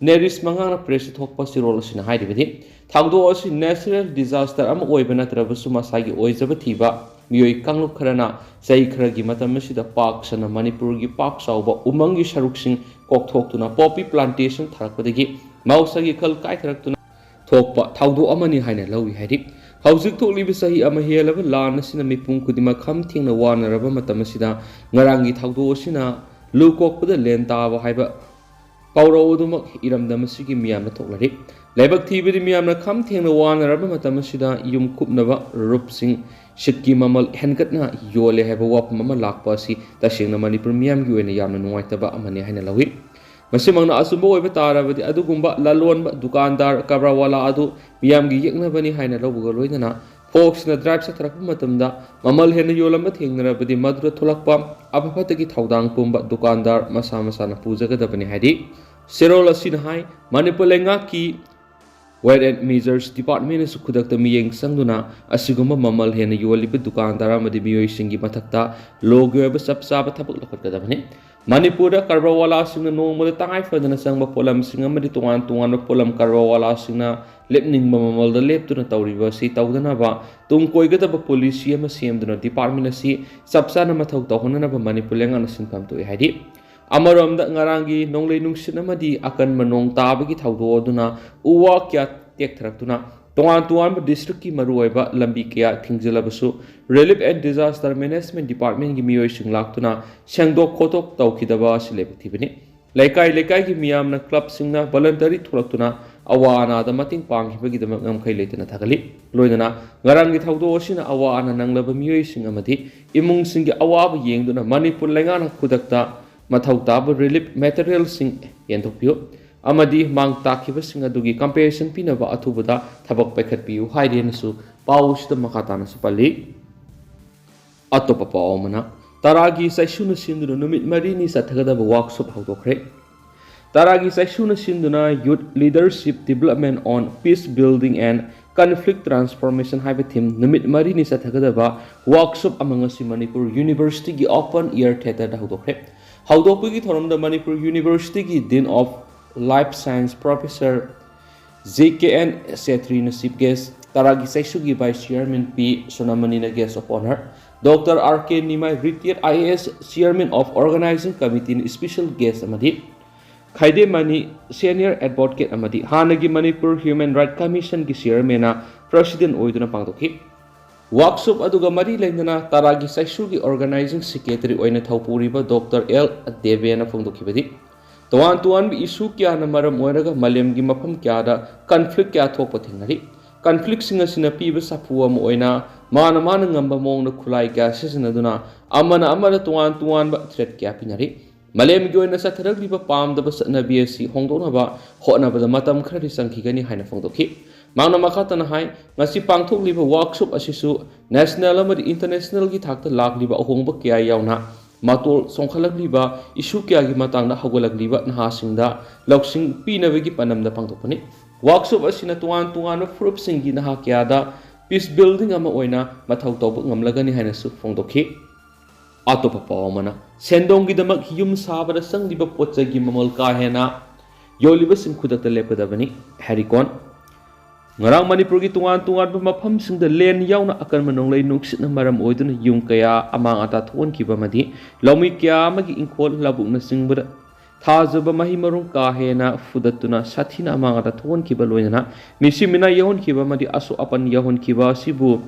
ꯅꯦꯔꯤꯁ ꯃꯉꯥꯅ ꯄ꯭ꯔꯦꯁꯇ ꯊꯣꯛꯄ ꯆꯦꯔꯣꯜ ꯑꯁꯤꯅ ꯍꯥꯏꯔꯤꯕꯗꯤ, ꯊꯧꯗꯣꯛ ꯑꯁꯤ natural disaster ꯑꯃ ꯑꯣꯏꯕ ꯅꯠꯇ꯭ꯔꯕꯁꯨ ꯃꯁꯥꯒꯤ ꯑꯣꯏꯖꯕ ꯊꯤꯕ ꯃꯤꯑꯣꯏ ꯀꯥꯡꯂꯨꯞ ꯈꯔꯅ ꯆꯍꯤ ꯈꯔꯒꯤ ꯃꯇꯝ ꯑꯁꯤꯗ ꯄꯥꯛ ꯁꯟꯅ ꯃꯅꯤꯄꯨꯔꯒꯤ ꯄꯥꯛ ꯆꯥꯎꯕ ꯎꯃꯪꯒꯤ ꯁꯔꯨꯛꯁꯤꯡ ꯀꯣꯛꯊꯣꯛꯇꯨꯅ poppy plantation ꯊꯥꯔꯛꯄꯗꯒꯤ ꯃꯍꯧꯁꯥꯒꯤ ꯈꯜ ꯀꯥꯏꯊꯔꯛꯇꯨꯅ ꯊꯣꯛꯄ ꯊꯧꯗꯣꯛ ꯑꯃꯅꯤ ꯍꯥꯏꯅ ꯂꯧꯏ ꯍꯥꯏꯔꯤ꯫ ꯍꯧꯖꯤꯛ ꯊꯣꯛꯂꯤꯕ ꯆꯍꯤ ꯑꯃ ꯍꯦꯜꯂꯕ ꯂꯥꯟ ꯑꯁꯤꯅ ꯃꯤꯄꯨꯝ ꯈꯨꯗꯤꯡꯃꯛ ꯈꯝ ꯊꯦꯡꯅ ꯋꯥꯅꯔꯕ ꯃꯇꯝ ꯑꯁꯤꯗ ꯉꯔꯥꯡꯒꯤ ꯊꯧꯗꯣꯛ ꯑꯁꯤꯅ ꯂꯨ ꯀꯣꯛꯄꯗ ꯂꯦꯟ ꯇꯥꯕ ꯍꯥꯏꯕ ꯄꯥꯎꯔꯧ ꯑꯗꯨꯃꯛ ꯏꯔꯝꯗꯝ ꯑꯁꯤꯒꯤ ꯃꯤꯌꯥꯝꯅ ꯊꯣꯛꯅꯔꯤ꯫ ꯂꯥꯏꯕꯛ ꯊꯤꯕꯗꯤ ꯃꯤꯌꯥꯝꯅ ꯈꯝ ꯊꯦꯡꯅ ꯋꯥꯅꯔꯕ ꯃꯇꯝ ꯑꯁꯤꯗ ꯌꯨꯝ ꯀꯨꯞꯅꯕ ꯔꯨꯞꯁꯤꯡ ꯁꯤꯠꯀꯤ ꯃꯃꯜ ꯍꯦꯟꯒꯠꯅ ꯌꯣꯜꯂꯦ ꯍꯥꯏꯕ ꯋꯥꯐꯝ ꯑꯃ ꯂꯥꯛꯄ ꯑꯁꯤ ꯇꯁꯦꯡꯅ ꯃꯅꯤꯄꯨꯔ ꯃꯤꯌꯥꯝꯒꯤ ꯑꯣꯏꯅ ꯌꯥꯝꯅ ꯅꯨꯡꯉꯥꯏꯇꯕ ꯑꯃꯅꯤ ꯍꯥꯏꯅ ꯂꯧꯏ꯫ ꯃꯁꯤꯃꯛꯅ ꯑꯆꯨꯝꯕ ꯑꯣꯏꯕ ꯇꯥꯔꯕꯗꯤ ꯑꯗꯨꯒꯨꯝꯕ ꯂꯂꯣꯟꯕ, ꯗꯨꯀꯥꯟꯗꯥꯔ, ꯀꯔꯕꯥꯔꯋꯥꯂꯥ ꯑꯗꯨ ꯃꯤꯌꯥꯝꯒꯤ ꯌꯦꯛꯅꯕꯅꯤ ꯍꯥꯏꯅ ꯂꯧꯕꯒ ꯂꯣꯏꯅꯅ ꯐꯣꯛꯁꯅ ꯗ꯭ꯔꯥꯏꯚ ꯆꯠꯊꯔꯛꯄ ꯃꯇꯝꯗ ꯃꯃꯜ ꯍꯦꯟꯅ ꯌꯣꯜꯂꯝꯕ ꯊꯦꯡꯅꯔꯕꯗꯤ ꯃꯗꯨꯗ ꯊꯣꯛꯂꯛꯄ ꯑꯐ ꯐꯠꯇꯒꯤ ꯊꯧꯗꯥꯡ ꯄꯨꯝꯕ ꯗꯨꯀꯥꯟꯗꯥꯔ ꯃꯁꯥ ꯃꯁꯥꯅ ꯄꯨꯖꯒꯗꯕꯅꯤ ꯍꯥꯏꯔꯤ꯫ ꯆꯦꯔꯣꯜ ꯑꯁꯤꯅ ꯍꯥꯏ, ꯃꯅꯤꯄꯨꯔ ꯂꯩꯉꯥꯛꯀꯤ Weights and Measures Department ꯅꯁꯨ ꯈꯨꯗꯛꯇ ꯃꯤꯠꯌꯦꯡ ꯆꯪꯗꯨꯅ ꯑꯁꯤꯒꯨꯝꯕ ꯃꯃꯜ ꯍꯦꯟꯅ ꯌꯣꯜꯂꯤꯕ ꯗꯨꯀꯥꯟꯗꯥꯔ ꯑꯃꯗꯤ ꯃꯤꯑꯣꯏꯁꯤꯡꯒꯤ ꯃꯊꯛꯇ ꯂꯣꯒꯤ ꯑꯣꯏꯕ ꯆꯞ ꯆꯥꯕ ꯊꯕꯛ ꯂꯧꯈꯠꯀꯗꯕꯅꯤ꯫ ꯃꯅꯤꯄꯨꯔꯗ ꯀꯔꯕꯥꯔꯋꯥꯂꯥꯁꯤꯡꯅ ꯅꯣꯡꯃꯗ ꯇꯉꯥꯏ ꯐꯗꯅ ꯆꯪꯕ ꯄꯣꯠꯂꯝꯁꯤꯡ ꯑꯃꯗꯤ ꯇꯣꯉꯥꯟ ꯇꯣꯉꯥꯟꯕ ꯄꯣꯠꯂꯝ ꯀꯔꯕꯥꯔꯋꯥꯂꯥꯁꯤꯡꯅ ꯂꯦꯞꯅꯤꯡꯕ ꯃꯃꯜꯗ ꯂꯦꯞꯇꯨꯅ ꯇꯧꯔꯤꯕ ꯑꯁꯤ ꯇꯧꯗꯅꯕ ꯇꯨꯡ ꯀꯣꯏꯒꯗꯕ policy ꯑꯃ ꯁꯦꯝꯗꯨꯅ department ꯑꯁꯤ ꯆꯞ ꯆꯥꯅ ꯃꯊꯧ ꯇꯧꯍꯟꯅꯅꯕ ꯃꯅꯤꯄꯨꯔ ꯂꯩꯉꯥꯛꯅ ꯁꯤꯟꯐꯝ ꯊꯣꯛꯏ ꯍꯥꯏꯔꯤ꯫ ꯑꯃꯔꯣꯝꯗ ꯉꯔꯥꯡꯒꯤ ꯅꯣꯡꯂꯩ ꯅꯨꯡꯁꯤꯠ ꯑꯃꯗꯤ ꯑꯀꯟꯕ ꯅꯣꯡ ꯇꯥꯕꯒꯤ ꯊꯧꯗꯣꯛ ꯑꯗꯨꯅ ꯎ ꯋꯥ ꯀꯌꯥ ꯇꯦꯛꯊꯔꯛꯇꯨꯅ ꯇꯣꯉꯥꯟ ꯇꯣꯉꯥꯟꯕ district ꯀꯤ ꯃꯔꯨꯑꯣꯏꯕ ꯂꯝꯕꯤ ꯀꯌꯥ ꯊꯤꯡꯖꯤꯜꯂꯕꯁꯨ, Relief and Disaster Management Department ꯀꯤ ꯃꯤꯑꯣꯏꯁꯤꯡ ꯂꯥꯛꯇꯨꯅ ꯁꯦꯡꯗꯣꯛ ꯈꯣꯠꯇꯣꯛ ꯇꯧꯈꯤꯗꯕ ꯑꯁꯤ ꯂꯥꯏꯕꯛ ꯊꯤꯕꯅꯤ꯫ ꯂꯩꯀꯥꯏ ꯂꯩꯀꯥꯏꯒꯤ ꯃꯤꯌꯥꯝꯅ club ꯁꯤꯡꯅ voluntary ꯊꯣꯛꯂꯛꯇꯨꯅ ꯑꯋꯥ ꯑꯅꯥꯗ ꯃꯇꯦꯡ ꯄꯥꯡꯈꯤꯕꯒꯤꯗꯃꯛ ꯉꯝꯈꯩ ꯂꯩꯇꯅ ꯊꯥꯒꯠꯂꯤ꯫ ꯂꯣꯏꯅꯅ ꯉꯔꯥꯡꯒꯤ ꯊꯧꯗꯣꯛ ꯑꯁꯤꯅ ꯑꯋꯥ ꯑꯅꯥ ꯅꯪꯂꯕ ꯃꯤꯑꯣꯏꯁꯤꯡ ꯑꯃꯗꯤ ꯏꯃꯨꯡꯁꯤꯡꯒꯤ ꯑꯋꯥꯕ ꯌꯦꯡꯗꯨꯅ ꯃꯅꯤꯄꯨꯔ ꯂꯩꯉꯥꯛꯅ ꯈꯨꯗꯛꯇ ꯃꯊꯧ ꯇꯥꯕ relief material ꯁꯤꯡ ꯌꯦꯟꯊꯣꯛꯄꯤꯌꯨ ꯑꯃꯗꯤ ꯃꯥꯡ ꯇꯥꯛꯈꯤꯕꯁꯤꯡ ꯑꯗꯨꯒꯤ compensation ꯄꯤꯅꯕ ꯑꯊꯨꯕꯗ ꯊꯕꯛ ꯄꯥꯏꯈꯠꯄꯤꯌꯨ ꯍꯥꯏꯔꯦꯅꯁꯨ ꯄꯥꯎ ꯑꯁꯤꯗ ꯃꯈꯥ ꯇꯥꯅꯁꯨ ꯄꯜꯂꯤ꯫ ꯑꯇꯣꯞꯄ ꯄꯥꯎ ꯑꯃꯅ, ꯇꯔꯥꯒꯤ ꯆꯩꯁꯨꯅ ꯁꯤꯟꯗꯨꯅ ꯅꯨꯃꯤꯠ ꯃꯔꯤꯅꯤ ꯆꯠꯊꯒꯗꯕ workshop ꯍꯧꯗꯣꯛꯈ꯭ꯔꯦ꯫ ꯇꯔꯥꯒꯤ ꯆꯩꯁꯨꯅ ꯁꯤꯟꯗꯨꯅ Youth Leadership Development on Peace Building and Conflict Transformation ꯍꯥꯏꯕ theme ꯅꯨꯃꯤꯠ ꯃꯔꯤꯅꯤ ꯆꯠꯊꯒꯗꯕ workshop ꯑꯃ ꯉꯁꯤ ꯃꯅꯤꯄꯨꯔ University ꯒꯤ open air theatre ꯗ ꯍꯧꯗꯣꯛꯈ꯭ꯔꯦ꯫ ꯍꯧꯗꯣꯛꯄꯒꯤ ꯊꯧꯔꯝꯗ ꯃꯅꯤꯄꯨꯔ University ꯒꯤ Dean of Life Science Professor J K N Sethrina Chief Guest, ꯇꯔꯥꯒꯤ ꯆꯩꯁꯨꯒꯤ Vice Chairman P Sonamani ꯅ Guest of Honour, Doctor R K Nimai, Retired I A S, Chairman of Organizing Committee ꯅ Special Guest ꯑꯃꯗꯤ ꯈꯥꯏꯗꯦꯃꯅꯤ, Senior Advocate ꯑꯃꯗꯤ ꯍꯥꯟꯅꯒꯤ Manipur Human Rights Commission ꯒꯤ Chairman ꯅ President ꯑꯣꯏꯗꯨꯅ ꯄꯥꯡꯊꯣꯛꯈꯤ꯫ Workshop ꯑꯗꯨꯒ ꯃꯔꯤ ꯂꯩꯅꯅ ꯇꯔꯥꯒꯤ ꯆꯩꯁꯨꯒꯤ Organizing Secretary ꯑꯣꯏꯅ ꯊꯧꯄꯨꯔꯤꯕ Doctor L Debe ꯅ ꯐꯣꯡꯗꯣꯛꯈꯤꯕꯗꯤ, ꯇꯣꯉꯥꯟ ꯇꯣꯉꯥꯟꯕ issue ꯀꯌꯥꯅ ꯃꯔꯝ ꯑꯣꯏꯔꯒ ꯃꯥꯂꯦꯝꯒꯤ ꯃꯐꯝ ꯀꯌꯥꯗ conflict ꯀꯌꯥ ꯊꯣꯛꯄ ꯊꯦꯡꯅꯔꯤ꯫ Conflict ꯁꯤꯡ ꯑꯁꯤꯅ ꯄꯤꯕ ꯁꯥꯐꯨ ꯑꯃ ꯑꯣꯏꯅ ꯃꯥꯅ ꯃꯥꯅ ꯉꯝꯕ ꯃꯑꯣꯡꯗ ꯈꯨꯠꯂꯥꯏ ꯀꯌꯥ ꯁꯤꯖꯤꯟꯅꯗꯨꯅ ꯑꯃꯅ ꯑꯃꯗ ꯇꯣꯉꯥꯟ ꯇꯣꯉꯥꯟꯕ threat ꯀꯌꯥ ꯄꯤꯅꯔꯤ꯫ ꯃꯥꯂꯦꯝꯒꯤ ꯑꯣꯏꯅ ꯆꯠꯊꯔꯛꯂꯤꯕ ꯄꯥꯝꯗꯕ ꯆꯠꯅꯕꯤ ꯑꯁꯤ ꯍꯣꯡꯗꯣꯛꯅꯕ ꯍꯣꯠꯅꯕꯗ ꯃꯇꯝ ꯈꯔꯗꯤ ꯆꯪꯈꯤꯒꯅꯤ ꯍꯥꯏꯅ ꯐꯣꯡꯗꯣꯛꯈꯤ꯫ ꯃꯍꯥꯛꯅ ꯃꯈꯥ ꯇꯥꯅ ꯍꯥꯏ, ꯉꯁꯤ ꯄꯥꯡꯊꯣꯛꯂꯤꯕ workshop ꯑꯁꯤꯁꯨ national ꯑꯃꯗꯤ international ꯒꯤ ꯊꯥꯛꯇ ꯂꯥꯛꯂꯤꯕ ꯑꯍꯣꯡꯕ ꯀꯌꯥ ꯌꯥꯎꯅ ꯃꯇꯣꯜ ꯆꯣꯡꯈꯠꯂꯛꯂꯤꯕ issue ꯀꯌꯥꯒꯤ ꯃꯇꯥꯡꯗ ꯍꯧꯒꯠꯂꯛꯂꯤꯕ ꯅꯍꯥꯁꯤꯡꯗ ꯂꯧꯁꯤꯡ ꯄꯤꯅꯕꯒꯤ ꯄꯥꯟꯗꯝꯗ ꯄꯥꯡꯊꯣꯛꯄꯅꯤ꯫ Workshop ꯑꯁꯤꯅ ꯇꯣꯉꯥꯟ ꯇꯣꯉꯥꯟꯕ ꯐꯨꯔꯨꯞꯁꯤꯡꯒꯤ ꯅꯍꯥ ꯀꯌꯥꯗ peace building ꯑꯃ ꯑꯣꯏꯅ ꯃꯊꯧ ꯇꯧꯕ ꯉꯝꯂꯒꯅꯤ ꯍꯥꯏꯅꯁꯨ ꯐꯣꯡꯗꯣꯛꯈꯤ꯫ ꯑꯇꯣꯞꯄ ꯄꯥꯎ ꯑꯃꯅ, ꯁꯦꯟꯗꯣꯡꯒꯤꯗꯃꯛ ꯌꯨꯝ ꯁꯥꯕꯗ ꯆꯪꯂꯤꯕ ꯄꯣꯠ ꯆꯩꯒꯤ ꯃꯃꯜ ꯀꯥ ꯍꯦꯟꯅ ꯌꯣꯜꯂꯤꯕꯁꯤꯡ ꯈꯨꯗꯛꯇ ꯂꯦꯞꯀꯗꯕꯅꯤ, ꯍꯦꯔꯤꯀꯣꯟ꯫ ꯉꯔꯥꯡ ꯃꯅꯤꯄꯨꯔꯒꯤ ꯇꯣꯉꯥꯟ ꯇꯣꯉꯥꯟꯕ ꯃꯐꯝꯁꯤꯡꯗ ꯂꯦꯟ ꯌꯥꯎꯅ ꯑꯀꯟꯕ ꯅꯣꯡꯂꯩ ꯅꯨꯡꯁꯤꯠꯅ ꯃꯔꯝ ꯑꯣꯏꯗꯨꯅ ꯌꯨꯝ ꯀꯌꯥ ꯑꯃꯥꯡ ꯑꯇꯥ ꯊꯣꯛꯍꯟꯈꯤꯕ ꯑꯃꯗꯤ ꯂꯧꯃꯤ ꯀꯌꯥ ꯑꯃꯒꯤ ꯏꯪꯈꯣꯜ, ꯂꯧꯕꯨꯛꯅꯆꯤꯡꯕꯗ ꯊꯥꯖꯕ ꯃꯍꯩ ꯃꯔꯣꯡ ꯀꯥ ꯍꯦꯟꯅ ꯐꯨꯗꯠꯇꯨꯅ ꯁꯥꯊꯤꯅ ꯑꯃꯥꯡ ꯑꯇꯥ ꯊꯣꯛꯍꯟꯈꯤꯕ, ꯂꯣꯏꯅꯅ ꯃꯤꯁꯤ ꯃꯤꯅꯥ ꯌꯥꯎꯍꯟꯈꯤꯕ ꯑꯃꯗꯤ ꯑꯁꯣꯛ ꯑꯄꯟ ꯌꯥꯎꯍꯟꯈꯤꯕ ꯑꯁꯤꯕꯨ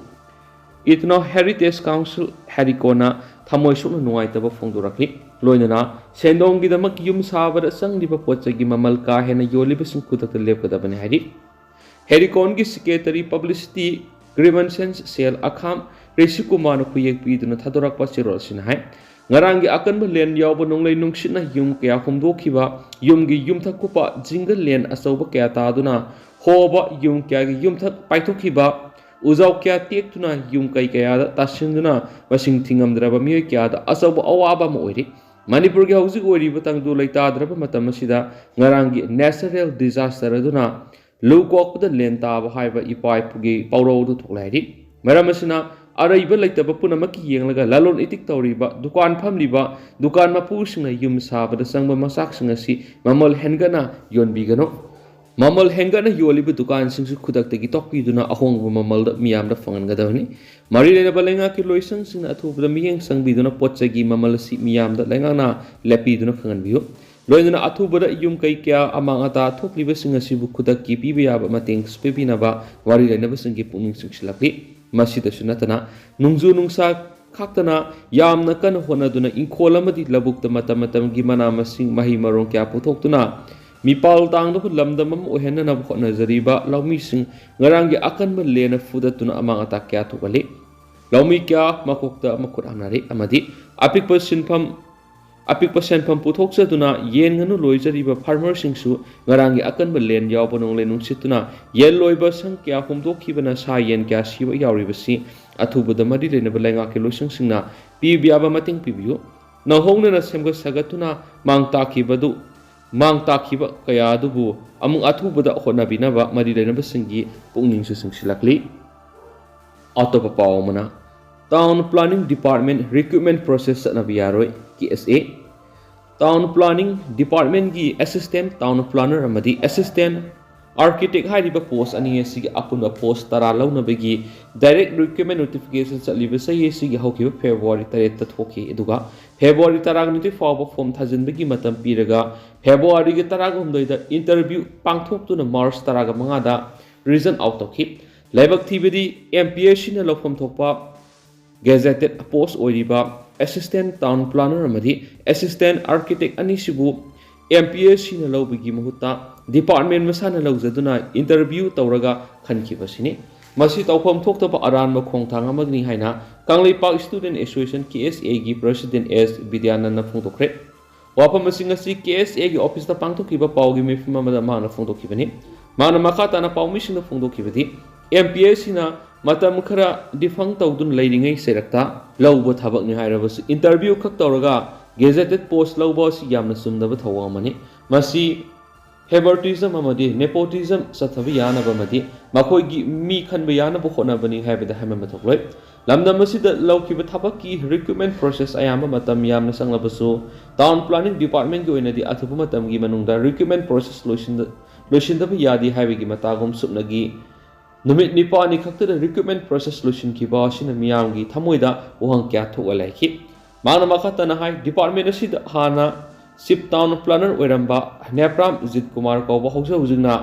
Ethno Heritage Council ꯍꯦꯔꯤꯀꯣꯟꯅ ꯊꯃꯣꯏ ꯁꯣꯛꯅ ꯅꯨꯡꯉꯥꯏꯇꯕ ꯐꯣꯡꯗꯣꯔꯛꯂꯤ꯫ ꯂꯣꯏꯅꯅ ꯁꯦꯟꯗꯣꯡꯒꯤꯗꯃꯛ ꯌꯨꯝ ꯁꯥꯕꯗ ꯆꯪꯂꯤꯕ ꯄꯣꯠ ꯆꯩꯒꯤ ꯃꯃꯜ ꯀꯥ ꯍꯦꯟꯅ ꯌꯣꯜꯂꯤꯕꯁꯤꯡ ꯈꯨꯗꯛꯇ ꯂꯦꯞꯀꯗꯕꯅꯤ ꯍꯥꯏꯔꯤ꯫ ꯍꯦꯔꯤꯀꯣꯟꯒꯤ Secretary Publicity Grievances Cell ꯑꯈꯥꯝ ꯔꯤꯁꯤꯀꯨꯃꯥꯔꯅ ꯈꯨꯌꯦꯛ ꯄꯤꯗꯨꯅ ꯊꯥꯗꯣꯔꯛꯄ ꯆꯦꯔꯣꯜ ꯑꯁꯤꯅ ꯍꯥꯏ, ꯉꯔꯥꯡꯒꯤ ꯑꯀꯟꯕ ꯂꯦꯟ ꯌꯥꯎꯕ ꯅꯣꯡꯂꯩ ꯅꯨꯡꯁꯤꯠꯅ ꯌꯨꯝ ꯀꯌꯥ ꯍꯨꯝꯗꯣꯛꯈꯤꯕ, ꯌꯨꯝꯒꯤ ꯌꯨꯝꯊꯛ ꯀꯨꯞꯄ ꯖꯤꯡꯒ ꯂꯦꯟ ꯑꯆꯧꯕ ꯀꯌꯥ ꯇꯥꯗꯨꯅ ꯍꯣꯕ ꯌꯨꯝ ꯀꯌꯥꯒꯤ ꯌꯨꯝꯊꯛ ꯄꯥꯏꯊꯣꯛꯈꯤꯕ, ꯎꯖꯥꯎ ꯀꯌꯥ ꯇꯦꯛꯇꯨꯅ ꯌꯨꯝ ꯀꯩ ꯀꯌꯥꯗ ꯇꯥꯁꯤꯟꯗꯨꯅ ꯃꯁꯤꯡ ꯊꯤꯉꯝꯗ꯭ꯔꯕ ꯃꯤꯑꯣꯏ ꯀꯌꯥꯗ ꯑꯆꯧꯕ ꯑꯋꯥꯕ ꯑꯃ ꯑꯣꯏꯔꯤ꯫ ꯃꯅꯤꯄꯨꯔꯒꯤ ꯍꯧꯖꯤꯛ ꯑꯣꯏꯔꯤꯕ ꯇꯪꯗꯨ ꯂꯩꯇꯥꯗ꯭ꯔꯕ ꯃꯇꯝ ꯑꯁꯤꯗ ꯉꯔꯥꯡꯒꯤ natural disaster ꯑꯗꯨꯅ ꯂꯨ ꯀꯣꯛꯄꯗ ꯂꯦꯟ ꯇꯥꯕ ꯍꯥꯏꯕ ꯏꯄꯥ ꯏꯄꯨꯒꯤ ꯄꯥꯎꯔꯧ ꯑꯗꯨ ꯊꯣꯛꯂꯦ ꯍꯥꯏꯔꯤ꯫ ꯃꯔꯝ ꯑꯁꯤꯅ ꯑꯔꯩꯕ ꯂꯩꯇꯕ ꯄꯨꯝꯅꯃꯛꯀꯤ ꯌꯦꯡꯂꯒ ꯂꯂꯣꯟ ꯏꯇꯤꯛ ꯇꯧꯔꯤꯕ, ꯗꯨꯀꯥꯟ ꯐꯝꯂꯤꯕ, ꯗꯨꯀꯥꯟ ꯃꯄꯨꯁꯤꯡꯅ ꯌꯨꯝ ꯁꯥꯕꯗ ꯆꯪꯕ ꯃꯆꯥꯛꯁꯤꯡ ꯑꯁꯤ ꯃꯃꯜ ꯍꯦꯟꯒꯠꯅ ꯌꯣꯟꯕꯤꯒꯅꯨ꯫ ꯃꯃꯜ ꯍꯦꯟꯒꯠꯅ ꯌꯣꯜꯂꯤꯕ ꯗꯨꯀꯥꯟꯁꯤꯡꯁꯨ ꯈꯨꯗꯛꯇꯒꯤ ꯇꯣꯛꯄꯤꯗꯨꯅ ꯑꯍꯣꯡꯕ ꯃꯃꯜꯗ ꯃꯤꯌꯥꯝꯗ ꯐꯪꯍꯟꯒꯗꯕꯅꯤ꯫ ꯃꯔꯤ ꯂꯩꯅꯕ ꯂꯩꯉꯥꯛꯀꯤ ꯂꯣꯏꯁꯪꯁꯤꯡꯅ ꯑꯊꯨꯕꯗ ꯃꯤꯠꯌꯦꯡ ꯆꯪꯕꯤꯗꯨꯅ ꯄꯣꯠ ꯆꯩꯒꯤ ꯃꯃꯜ ꯑꯁꯤ ꯃꯤꯌꯥꯝꯗ ꯂꯩꯉꯥꯛꯅ ꯂꯦꯞꯄꯤꯗꯨꯅ ꯈꯪꯍꯟꯕꯤꯌꯨ꯫ ꯂꯣꯏꯅꯅ ꯑꯊꯨꯕꯗ ꯌꯨꯝ ꯀꯩ ꯀꯌꯥ ꯑꯃꯥꯡ ꯑꯇꯥ ꯊꯣꯛꯂꯤꯕꯁꯤꯡ ꯑꯁꯤꯕꯨ ꯈꯨꯗꯛꯀꯤ ꯄꯤꯕ ꯌꯥꯕ ꯃꯇꯦꯡ ꯄꯤꯕꯤꯅꯕ ꯋꯥꯔꯤ ꯂꯩꯅꯕꯁꯤꯡꯒꯤ ꯄꯨꯛꯅꯤꯡ ꯆꯤꯡꯁꯤꯜꯂꯛꯂꯤ꯫ ꯃꯁꯤꯗꯁꯨ ꯅꯠꯇꯅ, ꯅꯣꯡꯖꯨ ꯅꯨꯡꯁꯥ ꯈꯥꯛꯇꯅ ꯌꯥꯝꯅ ꯀꯟꯅ ꯍꯣꯠꯅꯗꯨꯅ ꯏꯪꯈꯣꯜ ꯑꯃꯗꯤ ꯂꯧꯕꯨꯛꯇ ꯃꯇꯝ ꯃꯇꯝꯒꯤ ꯃꯅꯥ ꯃꯁꯤꯡ, ꯃꯍꯩ ꯃꯔꯣꯡ ꯀꯌꯥ ꯄꯨꯊꯣꯛꯇꯨꯅ ꯃꯤꯄꯥꯜ ꯇꯥꯡꯗꯕ ꯂꯝꯗꯝ ꯑꯃ ꯑꯣꯏꯍꯟꯅꯅꯕ ꯍꯣꯠꯅꯖꯔꯤꯕ ꯂꯧꯃꯤꯁꯤꯡ ꯉꯔꯥꯡꯒꯤ ꯑꯀꯟꯕ ꯂꯦꯟꯅ ꯐꯨꯗꯠꯇꯨꯅ ꯑꯃꯥꯡ ꯑꯇꯥ ꯀꯌꯥ ꯊꯣꯛꯍꯜꯂꯤ꯫ ꯂꯧꯃꯤ ꯀꯌꯥ ꯃꯀꯣꯛꯇ ꯃꯈꯨꯠ ꯍꯥꯝꯅꯔꯦ ꯑꯃꯗꯤ ꯑꯄꯤꯛꯄ ꯁꯤꯟꯐꯝ ꯑꯄꯤꯛꯄ ꯁꯦꯟꯐꯝ ꯄꯨꯊꯣꯛꯆꯗꯨꯅ ꯌꯦꯟ ꯉꯥꯅꯨ ꯂꯣꯏꯖꯔꯤꯕ ꯐꯥꯔꯃꯔꯁꯤꯡꯁꯨ ꯉꯔꯥꯡꯒꯤ ꯑꯀꯟꯕ ꯂꯦꯟ ꯌꯥꯎꯕ ꯅꯣꯡꯂꯩ ꯅꯨꯡꯁꯤꯠꯇꯨꯅ ꯌꯦꯟ ꯂꯣꯏꯕ ꯁꯪ ꯀꯌꯥ ꯍꯨꯝꯗꯣꯛꯈꯤꯕꯅ ꯁꯥ ꯌꯦꯟ ꯀꯌꯥ ꯁꯤꯕ ꯌꯥꯎꯔꯤꯕꯁꯤ ꯑꯊꯨꯕꯗ ꯃꯔꯤ ꯂꯩꯅꯕ ꯂꯩꯉꯥꯛꯀꯤ ꯂꯣꯏꯁꯪꯁꯤꯡꯅ ꯄꯤꯕ ꯌꯥꯕ ꯃꯇꯦꯡ ꯄꯤꯕꯤꯌꯨ꯫ ꯅꯧꯍꯧꯅꯅ ꯁꯦꯝꯒꯠ ꯁꯥꯒꯠꯇꯨꯅ ꯃꯥꯡ ꯇꯥꯛꯈꯤꯕꯗꯨ, ꯃꯥꯡ ꯇꯥꯛꯈꯤꯕ ꯀꯌꯥ ꯑꯗꯨꯕꯨ ꯑꯃꯨꯛ ꯑꯊꯨꯕꯗ ꯍꯣꯠꯅꯕꯤꯅꯕ ꯃꯔꯤ ꯂꯩꯅꯕꯁꯤꯡꯒꯤ ꯄꯨꯛꯅꯤꯡꯁꯨ ꯆꯤꯡꯁꯤꯜꯂꯛꯂꯤ꯫ ꯑꯇꯣꯞꯄ ꯄꯥꯎ ꯑꯃꯅ, Town Planning Department recruitment process ꯆꯠꯅꯕ ꯌꯥꯔꯣꯏ, ꯀꯦ ꯑꯦꯁ ꯑꯦ꯫ Town Planning Departmentꯀꯤ Assistant Town Planner ꯑꯃꯗꯤ Assistant Architect ꯍꯥꯏꯔꯤꯕ ꯄꯣꯁ ꯑꯅꯤ ꯑꯁꯤꯒꯤ ꯑꯄꯨꯟꯕ ꯄꯣꯁ ꯇꯔꯥ ꯂꯧꯅꯕꯒꯤ direct recruitment notification ꯆꯠꯂꯤꯕ ꯆꯍꯤ ꯑꯁꯤꯒꯤ ꯍꯧꯈꯤꯕ ꯐꯦꯕ꯭ꯔꯨꯋꯥꯔꯤ ꯇꯔꯦꯠꯇ ꯊꯣꯛꯈꯤ꯫ ꯑꯗꯨꯒ ꯐꯦꯕ꯭ꯔꯨꯋꯥꯔꯤ ꯇꯔꯥꯅꯤꯊꯣꯏ ꯐꯥꯎꯕ ꯐꯣꯝ ꯊꯥꯖꯤꯟꯕꯒꯤ ꯃꯇꯝ ꯄꯤꯔꯒ ꯐꯦꯕ꯭ꯔꯨꯋꯥꯔꯤꯒꯤ ꯇꯔꯥꯍꯨꯝꯗꯣꯏꯗ interview ꯄꯥꯡꯊꯣꯛꯇꯨꯅ ꯃꯥꯔꯆ ꯇꯔꯥꯃꯉꯥꯗ result out ꯇꯧꯈꯤ꯫ ꯂꯥꯏꯕꯛ ꯊꯤꯕꯗꯤ, ꯑꯦꯝ ꯄꯤ ꯑꯦꯁ ꯁꯤꯅ ꯂꯧꯐꯝ ꯊꯣꯛꯄ gazetted post ꯑꯣꯏꯔꯤꯕ Assistant Town Planner ꯑꯃꯗꯤ Assistant Architect ꯑꯅꯤꯁꯤꯕꯨ ꯑꯦꯝ ꯄꯤ ꯑꯦꯁ ꯁꯤꯅ ꯂꯧꯕꯒꯤ ꯃꯍꯨꯠꯇ department ꯃꯁꯥꯅ ꯂꯧꯖꯗꯨꯅ interview ꯇꯧꯔꯒ ꯈꯟꯈꯤꯕꯁꯤꯅꯤ꯫ ꯃꯁꯤ ꯇꯧꯐꯝ ꯊꯣꯛꯇꯕ ꯑꯔꯥꯟꯕ ꯈꯣꯡꯊꯥꯡ ꯑꯃꯅꯤ ꯍꯥꯏꯅ ꯀꯪꯂꯩꯄꯥꯛ Student Association, ꯀꯦ ꯑꯦꯁ ꯑꯦꯒꯤ President ꯑꯦꯁ ꯕꯤꯗ꯭ꯌꯥꯅꯟꯗꯅ ꯐꯣꯡꯗꯣꯛꯈ꯭ꯔꯦ꯫ ꯋꯥꯐꯝ ꯑꯁꯤꯡ ꯑꯁꯤ ꯀꯦ ꯑꯦꯁ ꯑꯦꯒꯤ officeꯇ ꯄꯥꯡꯊꯣꯛꯈꯤꯕ ꯄꯥꯎꯒꯤ ꯃꯤꯐꯝ ꯑꯃꯗ ꯃꯍꯥꯛꯅ ꯐꯣꯡꯗꯣꯛꯈꯤꯕꯅꯤ꯫ ꯃꯍꯥꯛꯅ ꯃꯈꯥ ꯇꯥꯅ ꯄꯥꯎꯃꯤꯁꯤꯡꯗ ꯐꯣꯡꯗꯣꯛꯈꯤꯕꯗꯤ, ꯑꯦꯝ ꯄꯤ ꯑꯦꯁ ꯁꯤꯅ ꯃꯇꯝ ꯈꯔ defunct ꯇꯧꯗꯨꯅ ꯂꯩꯔꯤꯉꯩ ꯆꯩꯔꯛꯇ ꯂꯧꯕ ꯊꯕꯛꯅꯤ ꯍꯥꯏꯔꯕꯁꯨ interview ꯈꯛ ꯇꯧꯔꯒ gazetted post ꯂꯧꯕ ꯑꯁꯤ ꯌꯥꯝꯅ ꯆꯨꯝꯗꯕ ꯊꯧꯑꯣꯡ ꯑꯃꯅꯤ꯫ ꯃꯁꯤ favoritism ꯑꯃꯗꯤ nepotism ꯆꯠꯊꯕ ꯌꯥꯅꯕ ꯑꯃꯗꯤ ꯃꯈꯣꯏꯒꯤ ꯃꯤ ꯈꯟꯕ ꯌꯥꯅꯕ ꯍꯣꯠꯅꯕꯅꯤ ꯍꯥꯏꯕꯗ ꯍꯥꯏꯃꯟꯕ ꯊꯣꯛꯂꯣꯏ꯫ ꯂꯝꯗꯝ ꯑꯁꯤꯗ ꯂꯧꯈꯤꯕ ꯊꯕꯛꯀꯤ recruitment process ꯑꯌꯥꯝꯕ ꯃꯇꯝ ꯌꯥꯝꯅ ꯆꯪꯂꯕꯁꯨ, Town Planning Departmentꯀꯤ ꯑꯣꯏꯅꯗꯤ ꯑꯊꯨꯕ ꯃꯇꯝꯒꯤ ꯃꯅꯨꯡꯗ recruitment process ꯂꯣꯏꯁꯤꯟꯗ-, ꯂꯣꯏꯁꯤꯟꯗꯕ ꯌꯥꯗꯦ ꯍꯥꯏꯕꯒꯤ ꯃꯇꯥꯒꯨꯝ ꯁꯨꯞꯅꯒꯤ ꯅꯨꯃꯤꯠ ꯅꯤꯄꯥꯜꯅꯤ ꯈꯛꯇꯗ recruitment process ꯂꯣꯏꯁꯤꯟꯈꯤꯕ ꯑꯁꯤꯅ ꯃꯤꯌꯥꯝꯒꯤ ꯊꯃꯣꯏꯗ ꯋꯥꯍꯪ ꯀꯌꯥ ꯊꯣꯛꯍꯜꯂꯦ ꯍꯥꯏꯈꯤ꯫ ꯃꯍꯥꯛꯅ ꯃꯈꯥ ꯇꯥꯅ ꯍꯥꯏ, department ꯑꯁꯤꯗ ꯍꯥꯟꯅ Chief Town Planner ꯑꯣꯏꯔꯝꯕ ꯅꯦꯄ꯭ꯔꯥꯝ ꯖꯤꯠ ꯀꯨꯃꯥꯔ ꯀꯧꯕ ꯍꯧꯖꯤꯛ ꯍꯧꯖꯤꯛꯅ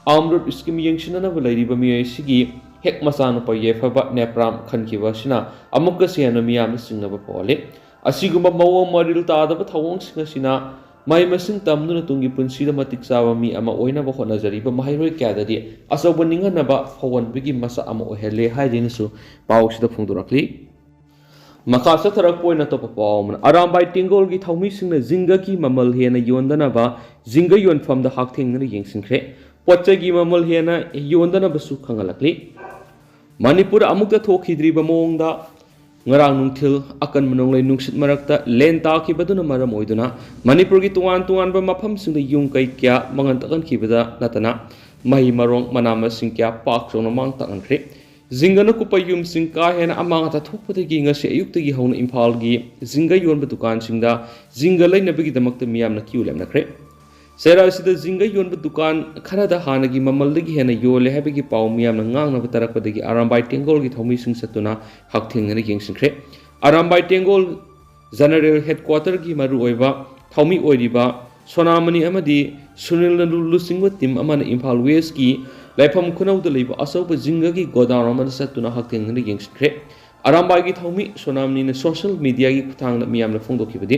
AMRUT scheme ꯌꯦꯡꯁꯤꯟꯅꯅꯕ ꯂꯩꯔꯤꯕ ꯃꯤꯑꯣꯏ ꯑꯁꯤꯒꯤ ꯍꯦꯛ ꯃꯆꯥꯅꯨꯄꯥ ꯌꯥꯏꯐꯕ ꯅꯦꯄ꯭ꯔꯥꯝ ꯈꯟꯈꯤꯕ ꯑꯁꯤꯅ ꯑꯃꯨꯛꯀꯁꯨ ꯍꯦꯟꯅ ꯃꯤꯌꯥꯝꯗ ꯆꯤꯡꯅꯕ ꯄꯣꯛꯍꯜꯂꯤ꯫ ꯑꯁꯤꯒꯨꯝꯕ ꯃꯑꯣꯡ ꯃꯔꯤꯜ ꯇꯥꯗꯕ ꯊꯧꯑꯣꯡꯁꯤꯡ ꯑꯁꯤꯅ ꯃꯍꯩ ꯃꯁꯤꯡ ꯇꯝꯗꯨꯅ ꯇꯨꯡꯒꯤ ꯄꯨꯟꯁꯤꯗ ꯃꯇꯤꯛ ꯆꯥꯕ ꯃꯤ ꯑꯃ ꯑꯣꯏꯅꯕ ꯍꯣꯠꯅꯖꯔꯤꯕ ꯃꯍꯩꯔꯣꯏ ꯀꯌꯥꯗꯗꯤ ꯑꯆꯧꯕ ꯅꯤꯡꯍꯟꯅꯕ ꯐꯥꯎꯍꯟꯕꯒꯤ ꯃꯆꯥꯛ ꯑꯃ ꯑꯣꯏꯍꯜꯂꯦ ꯍꯥꯏꯗꯨꯅꯁꯨ ꯄꯥꯎꯁꯤꯗ ꯐꯣꯡꯗꯣꯔꯛꯂꯤ꯫ ꯃꯈꯥ ꯆꯠꯊꯔꯛꯄ ꯑꯣꯏꯅ ꯑꯇꯣꯞꯄ ꯄꯥꯎ ꯑꯃꯅ, ꯑꯔꯥꯝꯕꯥꯏ ꯇꯦꯡꯒꯣꯜꯒꯤ ꯊꯧꯃꯤꯁꯤꯡꯅ ꯖꯤꯡꯒꯒꯤ ꯃꯃꯜ ꯍꯦꯟꯅ ꯌꯣꯟꯗꯅꯕ ꯖꯤꯡꯒ ꯌꯣꯟꯐꯝꯗ ꯍꯛꯊꯦꯡꯅꯅ ꯌꯦꯡꯁꯤꯟꯈ꯭ꯔꯦ꯫ ꯄꯣꯠ ꯆꯩꯒꯤ ꯃꯃꯜ ꯍꯦꯟꯅ ꯌꯣꯟꯗꯅꯕꯁꯨ ꯈꯪꯍꯜꯂꯛꯂꯤ꯫ ꯃꯅꯤꯄꯨꯔ ꯑꯃꯨꯛꯇ ꯊꯣꯛꯈꯤꯗ꯭ꯔꯤꯕ ꯃꯑꯣꯡꯗ ꯉꯔꯥꯡ ꯅꯨꯡꯊꯤꯜ ꯑꯀꯟꯕ ꯅꯣꯡꯂꯩ ꯅꯨꯡꯁꯤꯠ ꯃꯔꯛꯇ ꯂꯦꯟ ꯇꯥꯈꯤꯕꯗꯨꯅ ꯃꯔꯝ ꯑꯣꯏꯗꯨꯅ ꯃꯅꯤꯄꯨꯔꯒꯤ ꯇꯣꯉꯥꯟ ꯇꯣꯉꯥꯟꯕ ꯃꯐꯝꯁꯤꯡꯗ ꯌꯨꯝ ꯀꯩ ꯀꯌꯥ ꯃꯥꯡꯍꯟ ꯇꯥꯛꯍꯟꯈꯤꯕꯗ ꯅꯠꯇꯅ ꯃꯍꯩ ꯃꯔꯣꯡ, ꯃꯅꯥ ꯃꯁꯤꯡ ꯀꯌꯥ ꯄꯥꯛ ꯆꯥꯎꯅ ꯃꯥꯡ ꯇꯥꯛꯍꯟꯈ꯭ꯔꯦ꯫ ꯖꯤꯡꯒꯅ ꯀꯨꯞꯄ ꯌꯨꯝꯁꯤꯡ ꯀꯥ ꯍꯦꯟꯅ ꯑꯃꯥꯡ ꯑꯇꯥ ꯊꯣꯛꯄꯗꯒꯤ ꯉꯁꯤ ꯑꯌꯨꯛꯇꯒꯤ ꯍꯧꯅ ꯏꯝꯐꯥꯜꯒꯤ ꯖꯤꯡꯒ ꯌꯣꯟꯕ ꯗꯨꯀꯥꯟꯁꯤꯡꯗ ꯖꯤꯡꯒ ꯂꯩꯅꯕꯒꯤꯗꯃꯛꯇ ꯃꯤꯌꯥꯝꯅ ꯀ꯭ꯌꯨ ꯂꯦꯞꯅꯈ꯭ꯔꯦ꯫ ꯆꯩꯔꯥꯎ ꯑꯁꯤꯗ ꯖꯤꯡꯒ ꯌꯣꯟꯕ ꯗꯨꯀꯥꯟ ꯈꯔꯗ ꯍꯥꯟꯅꯒꯤ ꯃꯃꯜꯗꯒꯤ ꯍꯦꯟꯅ ꯌꯣꯜꯂꯦ ꯍꯥꯏꯕꯒꯤ ꯄꯥꯎ ꯃꯤꯌꯥꯝꯅ ꯉꯥꯡꯅꯕ ꯇꯥꯔꯛꯄꯗꯒꯤ ꯑꯔꯥꯝꯕꯥꯏ ꯇꯦꯡꯒꯣꯜꯒꯤ ꯊꯧꯃꯤꯁꯤꯡ ꯆꯠꯇꯨꯅ ꯍꯛꯊꯦꯡꯅꯅ ꯌꯦꯡꯁꯤꯟꯈ꯭ꯔꯦ꯫ ꯑꯔꯥꯝꯕꯥꯏ ꯇꯦꯡꯒꯣꯜ ꯖꯦꯅꯔꯦꯜ ꯍꯦꯗꯀ꯭ꯋꯥꯇꯔꯒꯤ ꯃꯔꯨꯑꯣꯏꯕ ꯊꯧꯃꯤ ꯑꯣꯏꯔꯤꯕ ꯁꯣꯅꯥꯃꯅꯤ ꯑꯃꯗꯤ ꯁꯨꯅꯤꯜꯅ ꯂꯨ-, ꯂꯨꯆꯤꯡꯕ ꯇꯤꯝ ꯑꯃꯅ ꯏꯝꯐꯥꯜ ꯋꯦꯁꯀꯤ ꯂꯥꯏꯐꯝ ꯈꯨꯅꯧꯗ ꯂꯩꯕ ꯑꯆꯧꯕ ꯖꯤꯡꯒꯒꯤ ꯒꯣꯗꯥꯎꯟ ꯑꯃꯗ ꯆꯠꯇꯨꯅ ꯍꯛꯊꯦꯡꯅꯅ ꯌꯦꯡꯁꯤꯟꯈ꯭ꯔꯦ꯫ ꯑꯔꯥꯝꯕꯥꯏꯒꯤ ꯊꯧꯃꯤ ꯁꯣꯅꯥꯃꯅꯤꯅ ꯁꯣꯁꯤꯌꯦꯜ ꯃꯤꯗꯤꯌꯥꯒꯤ ꯈꯨꯠꯊꯥꯡꯗ ꯃꯤꯌꯥꯝꯅ ꯐꯣꯡꯗꯣꯛꯈꯤꯕꯗꯤ,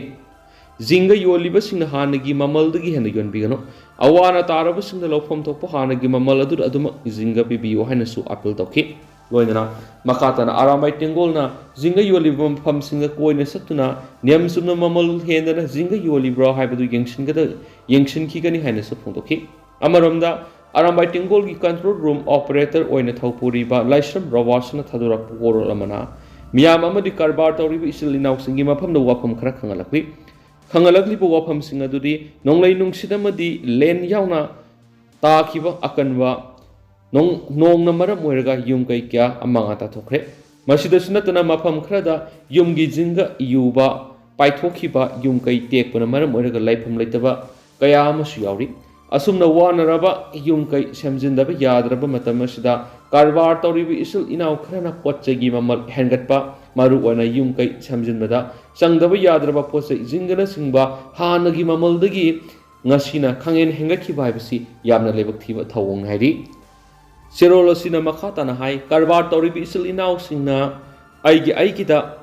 ꯖꯤꯡꯒ ꯌꯣꯜꯂꯤꯕꯁꯤꯡꯅ ꯍꯥꯟꯅꯒꯤ ꯃꯃꯜꯗꯒꯤ ꯍꯦꯟꯅ ꯌꯣꯟꯕꯤꯒꯅꯨ꯫ ꯑꯋꯥ ꯑꯅꯥ ꯇꯥꯔꯕꯁꯤꯡꯗ ꯂꯧꯐꯝ ꯊꯣꯛꯄ ꯍꯥꯟꯅꯒꯤ ꯃꯃꯜ ꯑꯗꯨꯗ ꯑꯗꯨꯃꯛ ꯖꯤꯡꯒ ꯄꯤꯕꯤꯌꯨ ꯍꯥꯏꯅꯁꯨ ꯑꯥꯄꯤꯜ ꯇꯧꯈꯤ꯫ ꯂꯣꯏꯅꯅ ꯃꯈꯥ ꯇꯥꯅ ꯑꯔꯥꯝꯕꯥꯏ ꯇꯦꯡꯒꯣꯜꯅ ꯖꯤꯡꯒ ꯌꯣꯜꯂꯤꯕ ꯃꯐꯝꯁꯤꯡꯗ ꯀꯣꯏꯅ ꯆꯠꯇꯨꯅ ꯅꯤꯌꯝ ꯆꯨꯝꯅ ꯃꯃꯜ ꯍꯦꯟꯗꯅ ꯖꯤꯡꯒ ꯌꯣꯜꯂꯤꯕ꯭ꯔꯥ ꯍꯥꯏꯕꯗꯨ ꯌꯦꯡꯁꯤꯟꯒꯗ-, ꯌꯦꯡꯁꯤꯟꯈꯤꯒꯅꯤ ꯍꯥꯏꯅꯁꯨ ꯐꯣꯡꯗꯣꯛꯈꯤ꯫ ꯑꯃꯔꯣꯝꯗ, ꯑꯔꯥꯝꯕꯥꯏ ꯇꯦꯡꯒꯣꯜꯒꯤ control room operator ꯑꯣꯏꯅ ꯊꯧ ꯄꯨꯔꯤꯕ ꯂꯥꯏꯁ꯭ꯔꯝ ꯔꯣꯕꯥꯁꯅ ꯊꯥꯗꯣꯔꯛꯄ ꯋꯥꯔꯣꯜ ꯑꯃꯅ ꯃꯤꯌꯥꯝ ꯑꯃꯗꯤ ꯀꯔꯕꯥꯔ ꯇꯧꯔꯤꯕ ꯏꯆꯤꯜ ꯏꯅꯥꯎꯁꯤꯡꯒꯤ ꯃꯐꯝꯗ ꯋꯥꯐꯝ ꯈꯔ ꯈꯪꯍꯜꯂꯛꯂꯤ꯫ ꯈꯪꯍꯜꯂꯛꯂꯤꯕ ꯋꯥꯐꯝꯁꯤꯡ ꯑꯗꯨꯗꯤ ꯅꯣꯡꯂꯩ ꯅꯨꯡꯁꯤꯠ ꯑꯃꯗꯤ ꯂꯦꯟ ꯌꯥꯎꯅ ꯇꯥꯈꯤꯕ ꯑꯀꯟꯕ ꯅꯣꯡ-, ꯅꯣꯡꯅ ꯃꯔꯝ ꯑꯣꯏꯔꯒ ꯌꯨꯝ ꯀꯩ ꯀꯌꯥ ꯑꯃꯥꯡ ꯑꯇꯥ ꯊꯣꯛꯈ꯭ꯔꯦ꯫ ꯃꯁꯤꯗꯁꯨ ꯅꯠꯇꯅ ꯃꯐꯝ ꯈꯔꯗ ꯌꯨꯝꯒꯤ ꯖꯤꯡꯒ ꯌꯨꯕ, ꯄꯥꯏꯊꯣꯛꯈꯤꯕ, ꯌꯨꯝ ꯀꯩ ꯇꯦꯛꯄꯅ ꯃꯔꯝ ꯑꯣꯏꯔꯒ ꯂꯩꯐꯝ ꯂꯩꯇꯕ ꯀꯌꯥ ꯑꯃꯁꯨ ꯌꯥꯎꯔꯤ꯫ ꯑꯁꯨꯝꯅ ꯋꯥꯅꯔꯕ ꯌꯨꯝ ꯀꯩ ꯁꯦꯝꯖꯤꯟꯗꯕ ꯌꯥꯗ꯭ꯔꯕ ꯃꯇꯝ ꯑꯁꯤꯗ ꯀꯔꯕꯥꯔ ꯇꯧꯔꯤꯕ ꯏꯆꯤꯜ ꯏꯅꯥꯎ ꯈꯔꯅ ꯄꯣꯠ ꯆꯩꯒꯤ ꯃꯃꯜ ꯍꯦꯟꯒꯠꯄ, ꯃꯔꯨꯑꯣꯏꯅ ꯌꯨꯝ ꯀꯩ ꯁꯦꯝꯖꯤꯟꯕꯗ ꯆꯪꯗꯕ ꯌꯥꯗ꯭ꯔꯕ ꯄꯣꯠ ꯆꯩ ꯖꯤꯡꯒꯅꯆꯤꯡꯕ ꯍꯥꯟꯅꯒꯤ ꯃꯃꯜꯗꯒꯤ ꯉꯁꯤꯅ ꯈꯪꯍꯦꯟ ꯍꯦꯟꯒꯠꯈꯤꯕ ꯍꯥꯏꯕꯁꯤ ꯌꯥꯝꯅ ꯂꯥꯏꯕꯛ ꯊꯤꯕ ꯊꯧꯑꯣꯡꯅꯤ ꯍꯥꯏꯔꯤ꯫ ꯆꯦꯔꯣꯜ ꯑꯁꯤꯅ ꯃꯈꯥ ꯇꯥꯅ ꯍꯥꯏ, ꯀꯔꯕꯥꯔ ꯇꯧꯔꯤꯕ ꯏꯆꯤꯜ ꯏꯅꯥꯎꯁꯤꯡꯅ ꯑꯩꯒꯤ ꯑꯩꯒꯤꯗ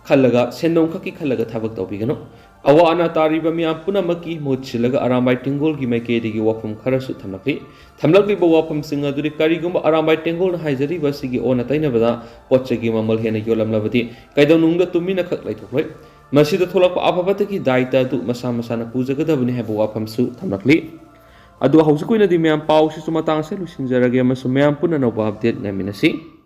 ꯈꯜꯂꯒ, ꯁꯦꯟꯗꯣꯡ ꯈꯛꯀꯤ ꯈꯜꯂꯒ ꯊꯕꯛ ꯇꯧꯕꯤꯒꯅꯨ꯫ ꯑꯋꯥ ꯑꯅꯥ ꯇꯥꯔꯤꯕ ꯃꯤꯌꯥꯝ ꯄꯨꯝꯅꯃꯛꯀꯤ ꯃꯍꯨꯠ ꯁꯤꯜꯂꯒ ꯑꯔꯥꯝꯕꯥꯏ ꯇꯦꯡꯒꯣꯜꯒꯤ ꯃꯥꯏꯀꯩꯗꯒꯤ ꯋꯥꯐꯝ ꯈꯔꯁꯨ ꯊꯝꯂꯛꯂꯤ꯫ ꯊꯝꯂꯛꯂꯤꯕ ꯋꯥꯐꯝꯁꯤꯡ ꯑꯗꯨꯗꯤ, ꯀꯔꯤꯒꯨꯝꯕ ꯑꯔꯥꯝꯕꯥꯏ ꯇꯦꯡꯒꯣꯜꯅ ꯍꯥꯏꯖꯔꯤꯕ ꯑꯁꯤꯒꯤ ꯑꯣꯟꯅ ꯇꯩꯅꯕꯗ ꯄꯣꯠ ꯆꯩꯒꯤ ꯃꯃꯜ ꯍꯦꯟꯅ ꯌꯣꯜꯂꯝꯂꯕꯗꯤ ꯀꯩꯗꯧꯅꯨꯡꯗ ꯇꯨꯃꯤꯟꯅ ꯈꯛ ꯂꯩꯊꯣꯛꯂꯣꯏ꯫ ꯃꯁꯤꯗ ꯊꯣꯛꯂꯛꯄ ꯑꯐꯕꯇꯒꯤ ꯗꯥꯏꯇ ꯑꯗꯨ ꯃꯁꯥ ꯃꯁꯥꯅ ꯄꯨꯖꯒꯗꯕꯅꯤ ꯍꯥꯏꯕ ꯋꯥꯐꯝꯁꯨ ꯊꯝꯂꯛꯂꯤ꯫ ꯑꯗꯨ ꯍꯧꯖꯤꯛꯀꯤ ꯑꯣꯏꯅꯗꯤ ꯃꯌꯥꯝ, ꯄꯥꯎꯁꯤꯁꯨ ꯃꯇꯥꯡ ꯑꯁꯤꯗ ꯂꯣꯏꯁꯤꯟꯖꯔꯒꯦ ꯑꯃꯁꯨꯡ ꯃꯌꯥꯝ ꯄꯨꯟꯅ ꯑꯅꯧꯕ ꯑꯞꯗꯦꯠ ꯉꯥꯏꯃꯤꯟꯅꯁꯤ꯫